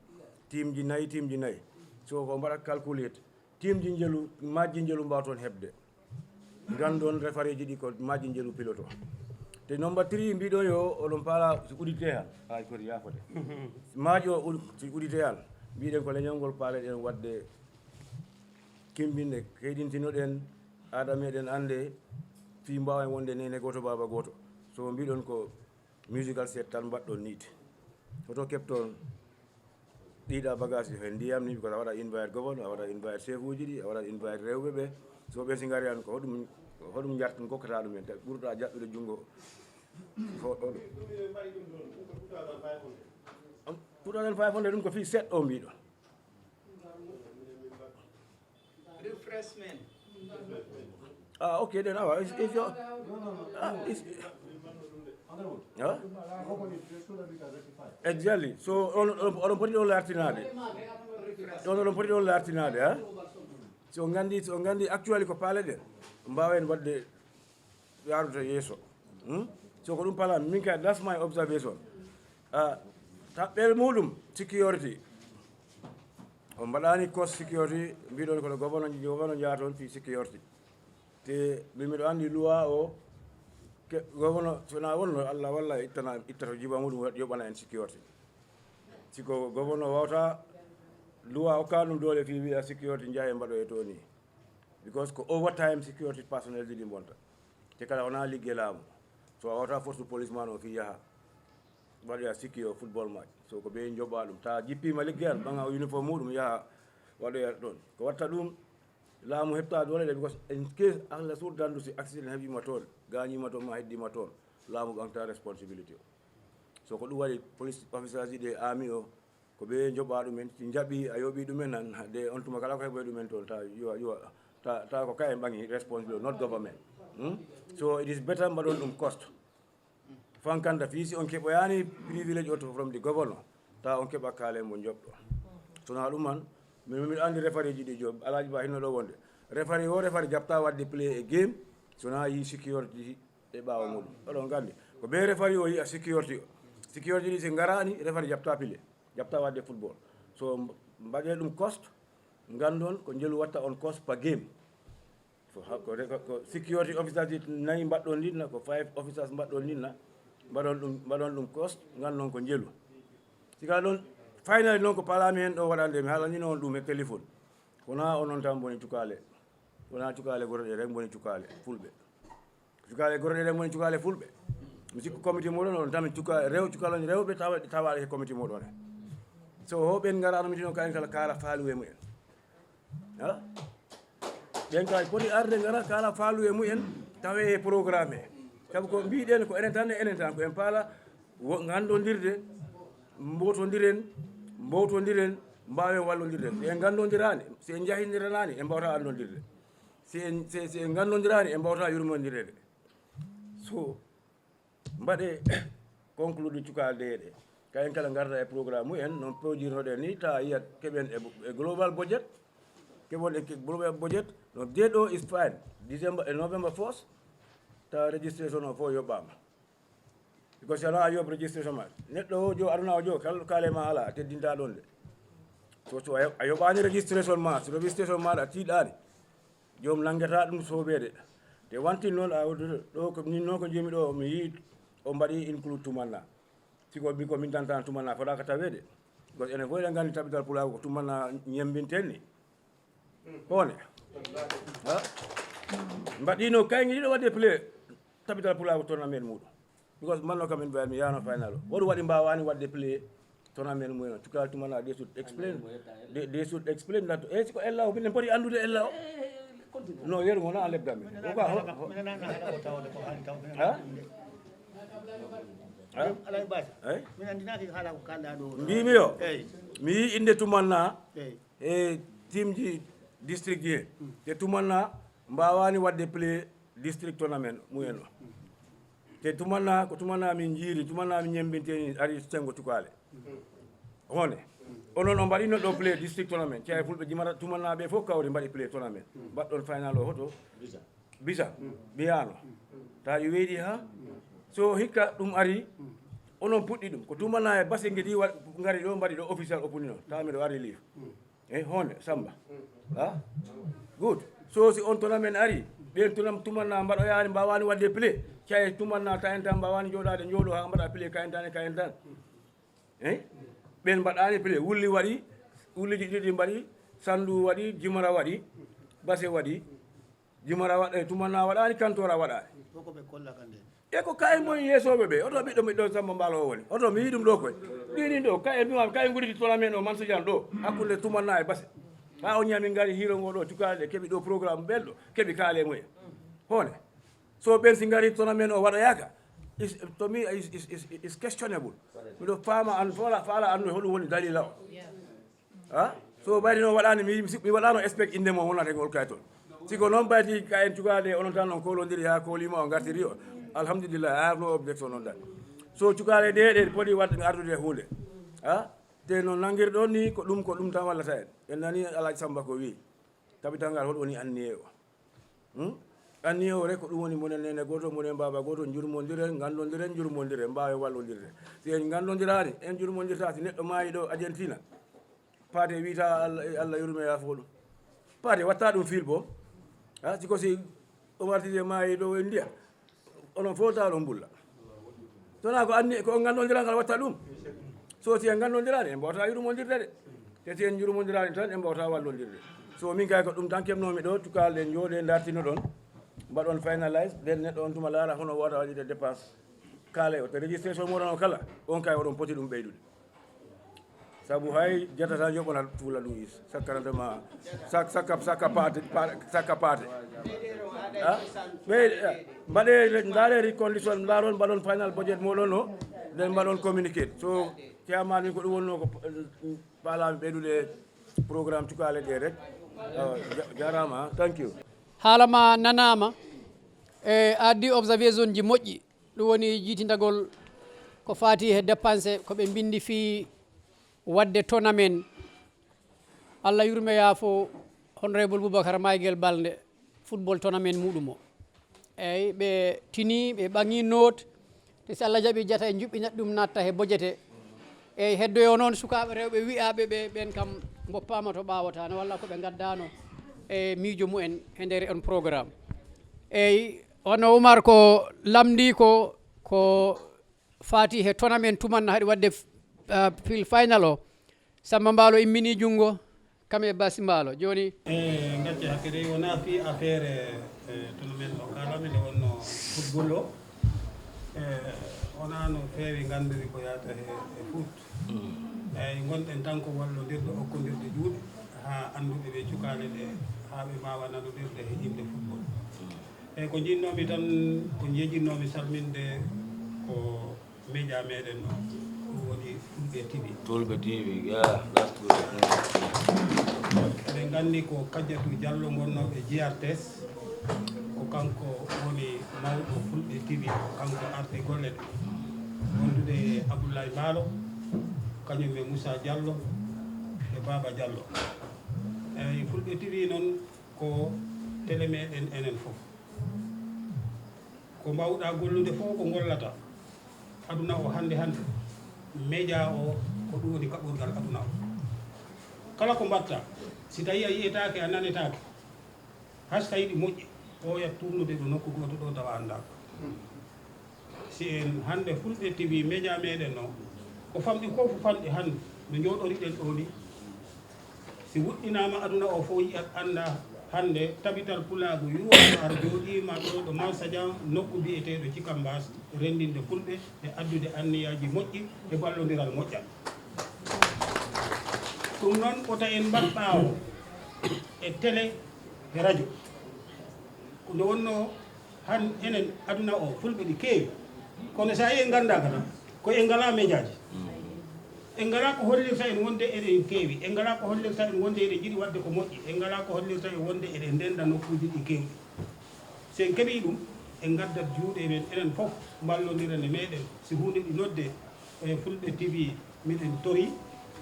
Team ji nayi, team ji nayi. So ko mbaɗa calculate. Team ji njelu, majji njelu mbawa toon heɓde. Ngandon refareeji ɗi ko majji njelu piloto. Te number three mbiɗon yo oɗon paala si udite han. Ay kori yaafode. Maaji o ud-, si udite han. Mbiɗen ko leñol ngol paaleɗen waɗde kimbinde, keyɗintinoɗen, aada meɗen annde, fii mbaawen wonde nene gooto, baaba gooto. So mbiɗon ko musical set tan mbaɗɗon niit. Hoto keɓton ɗiɗa bagage he ndiyam ni, because a waɗa invite governor, a waɗa invite chef uji ɗi, a waɗa invite rewɓe ɓe. So ɓe si ngari an ko hoɗum, hoɗum njartan kokkata ɗum en, te ɓurɗa jaɓɓude junngo. Ho-, hoɗum. Two thousand five hundred ɗum ko fii set o mbiɗo. Refreshment. Ah, okay, then, ah, it's, it's your, ah, it's, huh? Exactly. So, on, on, on put it on Lartinade. On, on put it on Lartinade, huh? So, Gandhi, so, Gandhi, actually, ko paale ɗen. Mbaawen waɗde yaarude yeeso. Hmm? So ko ɗum paalaami, min kay, that's my observation. Ah, taɓɓel muɗum, security. On mbaɗaani cost security, mbiɗon kono gouverneur, gouverneur njaha toon fii security. Te min mbiɗo anndi loi o, ke, gouverneur, so na wonno Allah walla ittana, ittato jiba muɗum yoɓana en security. Si ko gouverneur wawta, loi okka ɗum doole fii wiya security njaha e mbaɗo e toon ni. Because ko overtime security personnel ji ɗi mbonta. Te kala wona ligge laamu. So a wawata force police man o fii yaha. Waɗoya sikki o football match. So ko ɓe njoɓa ɗum. Ta jippiima liggeyal, ɓaŋa o uniforme muɗum yaha waɗoya ɗon. Ko watta ɗum, laamu heɓta doole ɗe, because in case Allah surdandu si accident heɓiima toon, gaañiima toon ma heddima toon, laamu ɓaŋta responsibility o. So ko ɗum waɗi police officers ji ɗe, army o, ko ɓe njoɓa ɗumen, si njaɓi a yoɓi ɗumen nan, de on tuma kala ko heɓoy ɗumen toon, ta yuwa, yuwa, ta, ta ko kayen ɓaŋi responsible, not government. Hmm? So it is better mbaɗon ɗum cost. Fankanta fii si on keɓoyaani privilege o to from the governor, ta on keɓa kaale mo njoɓɗo. So na ɗum man, min, min anndi referee ji ɗi joom, Alhaji Ba hinno ɗo wonde. Referee o referee jaɓta waɗde play e game, so na yi security e ɓaawo muɗum. Oɗon nganndi. Ko ɓe referee o yi'a security o. Security ɗi si ngaraani, referee jaɓta pile. Jaɓta waɗde football. So mbaɗe ɗum cost, nganndon ko njelu watta on cost per game. So ha-, ko re-, ko, ko security officers ji nayi mbaɗɗon ndinna, ko five officers mbaɗɗon ndinna, mbaɗon ɗum, mbaɗon ɗum cost, nganndon ko njelu. Si ka ɗon, finally noon ko paalaami heen ɗo waɗande, mi haalanino on ɗum e téléphone. Wonaa onon tan mboni cukaale. Wonaa cukaale gorɗe rek mboni cukaale fulɓe. Cukaale gorɗe ɗen woni cukaale fulɓe. Mi sikku comité moɗon on tan cuka rew, cukalon rewɓe tawa, tawaɗe he comité moɗon he. So ho ɓen ngara no mitino kayen kala kaala faalu e mumen. Ha? Ɓen kala poti arde ngara kaala faalu e mumen tawe e programme he. Sabu ko mbiɗen ko enen tan e enen tan ko en paala wo-, nganndondirde, mbotondiren, mbowtondiren, mbaawen wallondirde. Si en nganndondiraani, si en njahindiranaani, en mbawta anndondirde. Si en, si, si en nganndondiraani, en mbawta yurmondirede. So, mbaɗe conclude cukaale ɗe. Kayen kala ngarta e programme mumen, no produirnoɗen ni, ta yiyat keɓen e, e global budget, keɓon e ke-, global budget, no deeɗo is fine. December e November first, ta registration o fof yoɓɓaama. Because si alaa a yoɓ registration ma, neɗɗo o jo, aduna o jo, kal-, kaale ma alaa, a teddinta ɗon de. So, so a yo-, a yoɓaani registration ma, so registration maɗa tiiɗaani, joom nanngata ɗum soɓeede. Te wanti noon, a, ɗo ko, min noon ko njemi ɗo, mi yii o mbaɗi include tumanna. Si ko min, ko min tan tan tumanna, fotaaka taweede. Because enen fof eɗen nganndi tabital pulaagu ko tumanna ñemmbinten ni. Hoone. Ha? Mbaɗino kayŋe ɗiɗo waɗde play tabital pulaagu tournament muɗum. Because manno kam en mbawi mi yaano final o. Hoɗum waɗi mbawaani waɗde play tournament mumen o. Cukalel tumanna, they should explain. They, they should explain that. E siko ella o, minen poti anndude ella o. No, yeru ngona a lebda min. Ko ka ho-, ho-, ha? Ha? Alay Basi. Ay? Min anndinaaki haala ko kalɗa ɗo. Mbimi yo. Eyi. Mi yi innde tumanna. Eyi. E team ji district ji he. Te tumanna mbawaani waɗde play district tournament mumen o. Te tumanna, ko tumanna min njiiri, tumanna min ñemmbinteni ari senngo cukaale. Hoone. Onon on mbaɗi noon ɗo play district tournament, ceeya fulɓe jimata tumannaaɓe fof kawri mbaɗi play tournament, mbaɗɗon final o hoto? Bisa. Biyano. Tawi weydi ha? So hikka ɗum ari, onon puɗɗi ɗum ko tumanna e base ngedi wa- ngari ɗo mbaɗi ɗo official opening o tawa miɗo ari live. E honde samba? Ha? Good. So si on tournament ari, ɓen tunam tumanna mbaɗoyani mbawani wadde play, ceeya tumanna ta en tan mbawani joɗade joɗo ha mbaɗa play ka en tan e ka en tan. E ɓen mbaɗani play, wulli waɗi, wulliji ɗiɗi mbaɗi, sandu waɗi, jimara waɗi, base waɗi, jimara waɗa e tumanna waɗani, kantora waɗani. Fof ko ɓe kolla kan nden. E ko kayen moni yeesoɓe ɓe, oto ɓiɗɗo miɗɗo samba mbalo o woni oto mi yi ɗum ɗo koye. Ɗinin ɗo kayen ɗum am kayen guditi tournament o mansujan ɗo, hakkunde tumanna e base. Ha o ñami ngari hiro ngo ɗo cukaɗe ɗe keɓi ɗo programme belɗo, keɓi kaale mumen. Hone? So ɓen si ngari tournament o waɗoyaka, is- to mi is- is- is- is questionable. Miɗo faama an faala faala andu hoɗum woni dalila o. Ha? So ɓayri noon waɗani mi mi waɗano expect inde mo wonata ngol kay toon. Siko noon ɓayti ka en cukaade onon tan on kolondiri ha kolima o gartiri o. Alhamdulillah, I have no objection on that. So cukaade ɗe ɗe poti wadde ardude e hunde. Ha? Te no nangirɗon ni ko ɗum ko ɗum tan wallata en. En nani Alhaji Samba ko wi. Tabital ngal hoɗum woni anniye o? Hmm? Anniye o rek ko ɗum woni monen nene goto, monen baba goto, jurmodiren, gandodiren, jurmodiren, mbawen wallodiren. Si en gandodiraani, en jurmodirta si neɗɗo maayi ɗo Argentina. Paate wiyta Allah Allah yurme yaafo ɗum. Paate watta ɗum fil bo. Ha siko si Omar Tije maayi ɗo e ndiya. Onon fof tawa ɗon bulla. Tona ko anni ko on gandodira ngal watta ɗum. So si en gandodiraani en mbawta yurmondirde de. Te si en jurmondirani tan en mbawta wallondirde. So min kay ko ɗum tan keɓnomi ɗo cukalɗe jooɗe dartino ɗon. Mbaɗon finalize nden neɗɗo on tuma laara hono wawata waɗirde dépense. Kaale o te registration moɗon o kala on kay oɗon poti ɗum ɓeydude. Sabu hay jatata joɓonat tuula ɗum is sakkaranta ma sak sakka sakka paate sakka paate. Ɓe mbaɗe ndaare recondition ndaron mbaɗon final budget moɗon o nden mbaɗon communiqué so ceyamani ko ɗum wonno ko paalami ɓeydude programme cukaale ɗe rek. Jarama, thank you. Haala ma nanaama. E addi observation ji moƴƴi. Ɗum woni jiitindagol ko faati he dépense ko ɓe mbinndi fii waɗde tournament. Allah yurme yaafo honorable Boubacar Maygel Balde football tournament muɗum o. Eyi ɓe tini ɓe ɓaŋi note te si Allah jaɓi jata e juɓɓinat ɗum natta he bojete. Eyi heddoyo noon sukaaɓe rewɓe wiyaaɓe ɓe ɓen kam mboppaama to ɓaawata no walla ko ɓe ngaddaano e miijo mumen he nder on programme. Eyi hono Umar ko lamndii ko ko faati he tournament tuman no haɗi waɗde fil final o. Samba Mbaalo immini junngo kam e Basi Mbaalo jooni. E gacce hakkede wona fi affaire e tournament o kalami nde wonno football o. E wona no feewi nganndiri ko yahata he e foot. Eyi ngonɗen tan ko wallondirde okkondirde juuɗe haa annduɓe ɓe cukaale ɗe haa ɓe mbaawa nanodirde he innde football. Eyi ko njinnoomi tan ko njejinnoomi salminde ko média meɗen o ɗum woni Fulɓe T V. Fulɓe T V, yeah, that's good. Eɗen nganndi ko Kajjatu Jallo ngonnooɓe G R T S, ko kanko woni mawɗo Fulɓe T V, ko kanko arti golle ɗe. Wondude e Abdoulaye Mbaalo, kañum e Moussa Diallo e Baba Diallo. Eyi Fulɓe T V noon ko tele meɗen enen fof. Ko mbawɗa gollude fof ko ngollata aduna o hannde hannde média o ko ɗum woni kaɓorgal aduna o. Kala ko mbatta si tawi a yiyetaake a nanetaake, hay so tawi ɗi moƴƴi ɓooyat tuugnude ɗo nokku gooto ɗo tawa anndaaka. Si en hannde Fulɓe T V média meɗen o ko famɗi ko fof famɗi hannde no njooɗoriɗen ɗo ni. Si wuɗɗinaama aduna o fof yiyat annda hannde tabital pulaagu yuwaaɗo ar jooɗiima ɗo ɗo Mansadian nokku biyeteeɗo Cikambas renndinde fulɓe e addude anniyaaji moƴƴi e ballondiral moƴƴal. Ɗum noon wota en mbaɗ ɓaawo e tele e radio. Ko nde wonnoo han enen aduna o fulɓe ɗi keewi kono so a yi en nganndaaka tan ko en ngalaa mejaaji. En ngalaa ko hollirta en wonde eɗen keewi, en ngalaa ko hollirta en wonde eɗen njiɗi waɗde ko moƴƴi, en ngalaa ko hollirta en wonde eɗen ndennda nokkuuji ɗi keewɗi. Si en keɓii ɗum en ngaddat juuɗe men enen fof mballondiren e meɗen si huunde ɗi nodde e Fulɓe T V. Miɗen torii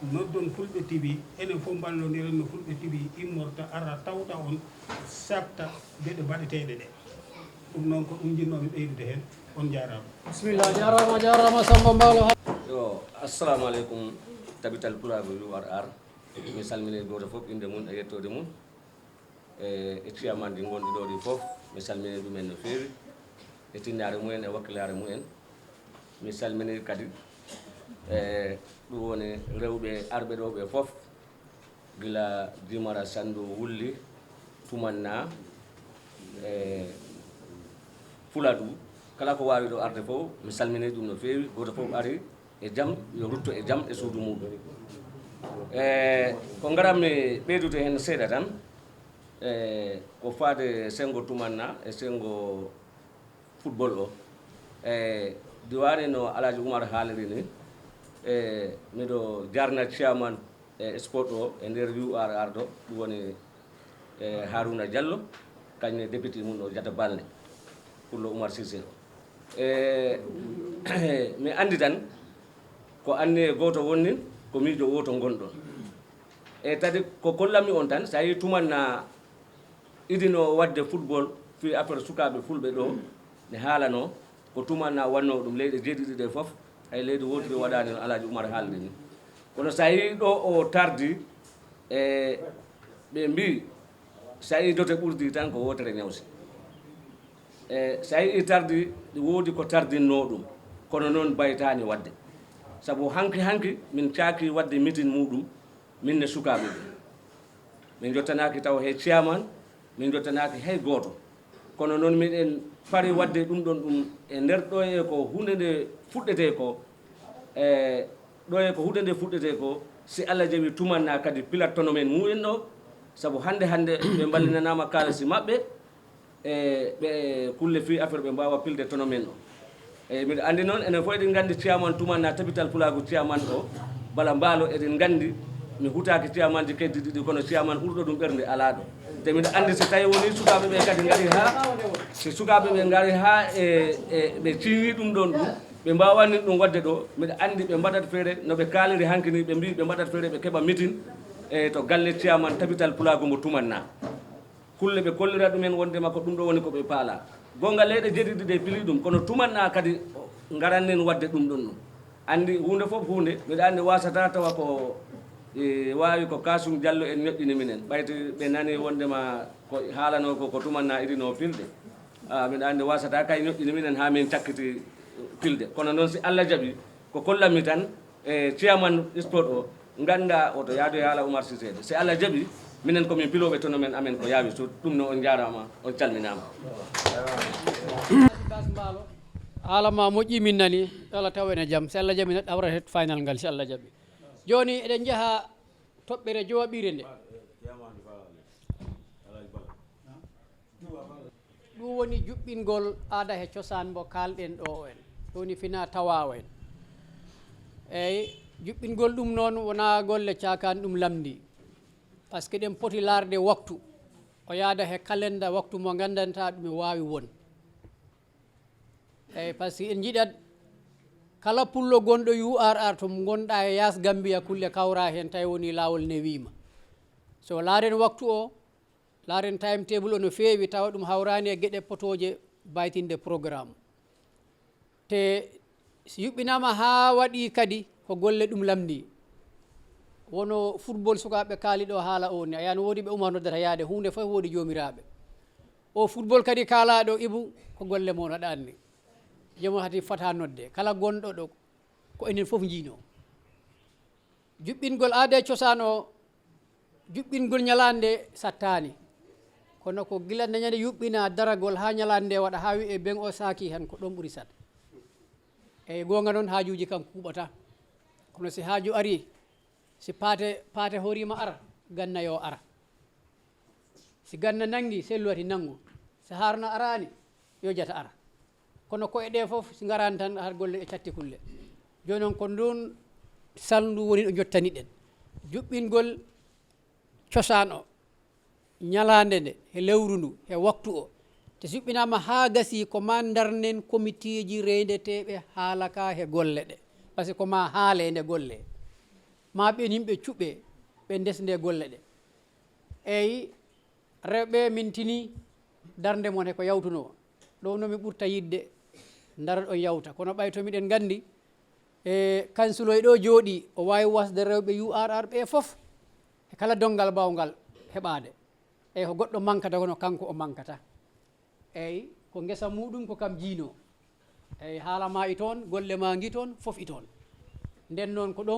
Noddon Fulɓe T V, enen fof mballondiren no Fulɓe T V immorta, ara tawta on, saakta geɗe baɗeteeɗe ɗe. Ɗum noon ko ɗum njinnoomi ɓeydude heen. On njaaraama. Bisimilla, jaaraama, jaaraama, Sammba Mbaalo. Yo, assalamu aleykum, Tabital Pulaagu U R R. Mi salmini gooto fof innde mum e yettoode mum. E, e ciyamanji ngonɗi ɗo ɗi fof, mi salmini ɗumen no feewi, e tinnaare mumen e wakkilaare mumen. Mi salmini kadi, e, ɗum woni rewɓe arɓe ɗo ɓe fof, gila Jimara Sandu Wulli, Tumanna, e, Fuladu, kala ko waawi ɗo arde fof, mi salmini ɗum no feewi. Gooto fof ari e jam, yo rutto e jam e suudu muɗum. E, ko ngaranmi ɓeydude heen seeɗa tan, e, ko faade senngo Tumanna e senngo football o. E, diwaani no Alhaji Umar haaliri ni, e, miɗo jarna chairman e sport o e nder U R R ɗo, ɗum woni, e, Haruna Diallo, kañum e député mum o Diatta Baldé, Pullo Oumar Cissé o. E, mi anndi tan, ko anniye gooto wonni, ko miijo wooto ngonɗon. E tadi ko kollanmi on tan, so a yii Tumanna idino waɗde football fii affaire sukaaɓe fulɓe ɗo, ne haalano, ko Tumanna wannoo ɗum leyɗe jeeɗiɗi ɗe fof, hay leydi wootiri waɗaani no Alhaji Umar haalde ni. Kono so a yii ɗo o tardi, e ɓe mbii, so a yii dote ɓurdi tan ko wootere ñawsi. E so a yii tardi, ɗi woodi ko tardinnoo ɗum, kono noon baytaani waɗde. Sabu hanki hanki min caaki waɗde mitin muɗum, min ne sukaaɓe ɓe. Min njottanaaki taw hay chairman, min njottanaaki hay gooto. Kono noon miɗen pari waɗde ɗum ɗon ɗum e nder ɗo e ko huunde nde fuɗɗetee ko, e ɗo e ko huunde nde fuɗɗetee ko, si Allah jaɓi Tumanna kadi pilat tono men mumen ɗo, sabu hannde hannde ɓe mballinanaama kaalisi maɓɓe, e ɓe kulle fii affaire ɓe mbaawa pilde tono men o. Eyi, miɗo anndi noon, enen fof eɗen nganndi chairman Tumanna Tabital Pulaagu chairman o, Bala Mbaalo, eɗen nganndi mi hutaaki chairmanji keddi ɗiɗi, kono chairman ɓurɗo ɗum ɓernde alaa ɗo. Te miɗo anndi si tawi woni sukaaɓe ɓe kadi ngari haa, si sukaaɓe ɓe ngari haa e, e ɓe ciiñi ɗum ɗon ɗum, ɓe mbaawani ɗum waɗde ɗo, miɗo anndi ɓe mbaɗat feere no ɓe kaaliri hanki ni, ɓe mbii ɓe mbaɗat feere ɓe keɓa mitin e to galle chairman Tabital Pulaagu mo Tumanna. Kulle ɓe kollira ɗumen wondema ko ɗum ɗo woni ko ɓe paala. Goonga leyɗe jeeɗiɗi ɗe pili ɗum, kono Tumanna kadi ngarannen waɗde ɗum ɗon ɗum. Anndi huunde fof huunde, miɗa anndi wasata tawa ko, e, waawi ko Kasum Diallo en ñoƴƴini minen. Ɓayti ɓe nani wondema ko haalano ko, ko Tumanna irino pilde. Ah, miɗa anndi wasata kay ñoƴƴini minen haa min cakkiti pilde. Kono noon si Allah jaɓi, ko kollanmi tan, e chairman sport o, ngannda oto yaadu e haala Oumar Cissé de. Si Allah jaɓi, minen ko min pilooɓe tono men amen ko yaawi. So ɗum no, on njaaraama, on calminaama. Bas Mbaalo, haala ma moƴƴi, min nani, Allah taw ene jam. Si Allah jaɓi, neɗɗo hawrata he final ngal, si Allah jaɓi. Jooni eɗen njaha toɓɓere jowaɓire nde. Ɗum woni juɓɓingol aada he cosaan mbo kaalɗen ɗo o en. Ɗum woni fina tawa o en. Eyi, juɓɓingol ɗum noon wonaa golle caakaan, ɗum lamndi. Par ce que ɗen poti laarde waktu, o yaada he kalenda waktu mo nganndantaa ɗum e waawi won. Eyi, par ce que en njiɗat kala pullo gonɗo U R R to mo ngonɗaa e yaas Gambia, kulle kawra heen, tawi woni laawol newiima. So laaren waktu o, laaren time table o no feewi, tawa ɗum hawraani e geɗe potooje baytinde programme. Te si yuɓɓinaama haa waɗi kadi, ko golle ɗum lamndii. Wono football sukaaɓe kaali ɗo haala o ni, a yiyaan woodi ɓe Umar noddata yaade, huunde fof woodi joomiraaɓe. O football kadi kaalaaɗo Ibu, ko golle mon aɗa anndi. Joom hati fota nodde. Kala gonɗo ɗo, ko enen fof njiinoo. Juɓɓingol aada e cosaan o, juɓɓingol ñalaande sattaani. Kono ko gila ñande yuɓɓinaa daragol haa ñalaande nde waɗa, haa wiyee ben o saakii heen, ko ɗoon ɓuri sat. Eyi, goonga noon, haajuuji kam kuuɓataa. Kono si haaju arii, si paate, paate horiima ara, ganna yo ara. Si ganna nanngi, sellu wati nanngu. Si harna araani, yo jata ara. Kono ko'e ɗe fof, si ngaraani tan, har golle e catti kulle. Jooni noon, ko nduun salndu woni ɗo njottaniɗen. Juɓɓingol cosaan o, ñalaande nde, he lewru ndu, he waktu o. Te si juɓɓinaama haa gasii, ko maa ndarnen komiteeji reyndeteeɓe haala ka he golle ɗe. Par ce que ko maa haale nde golle. Ma ɓen yimɓe cuɓɓe ɓe ndesnde golle ɗe. Eyi, rewɓe, min tini darnde mon he ko yawtunoo. Ɗo no mi ɓurta yiɗde ndaroɗon yawta. Kono ɓay to miɗen nganndi, e kansuloy ɗo jooɗi, o waawi wasde rewɓe U R R ɓe fof e kala donngal mbaawngal heɓaade. Eyi, ko goɗɗo mankata, kono kanko o mankata. Eyi, ko ngesa muɗum ko kam jiino. Eyi, haala ma e toon, golle ma ngi toon, fof e toon. Nden noon ko ɗon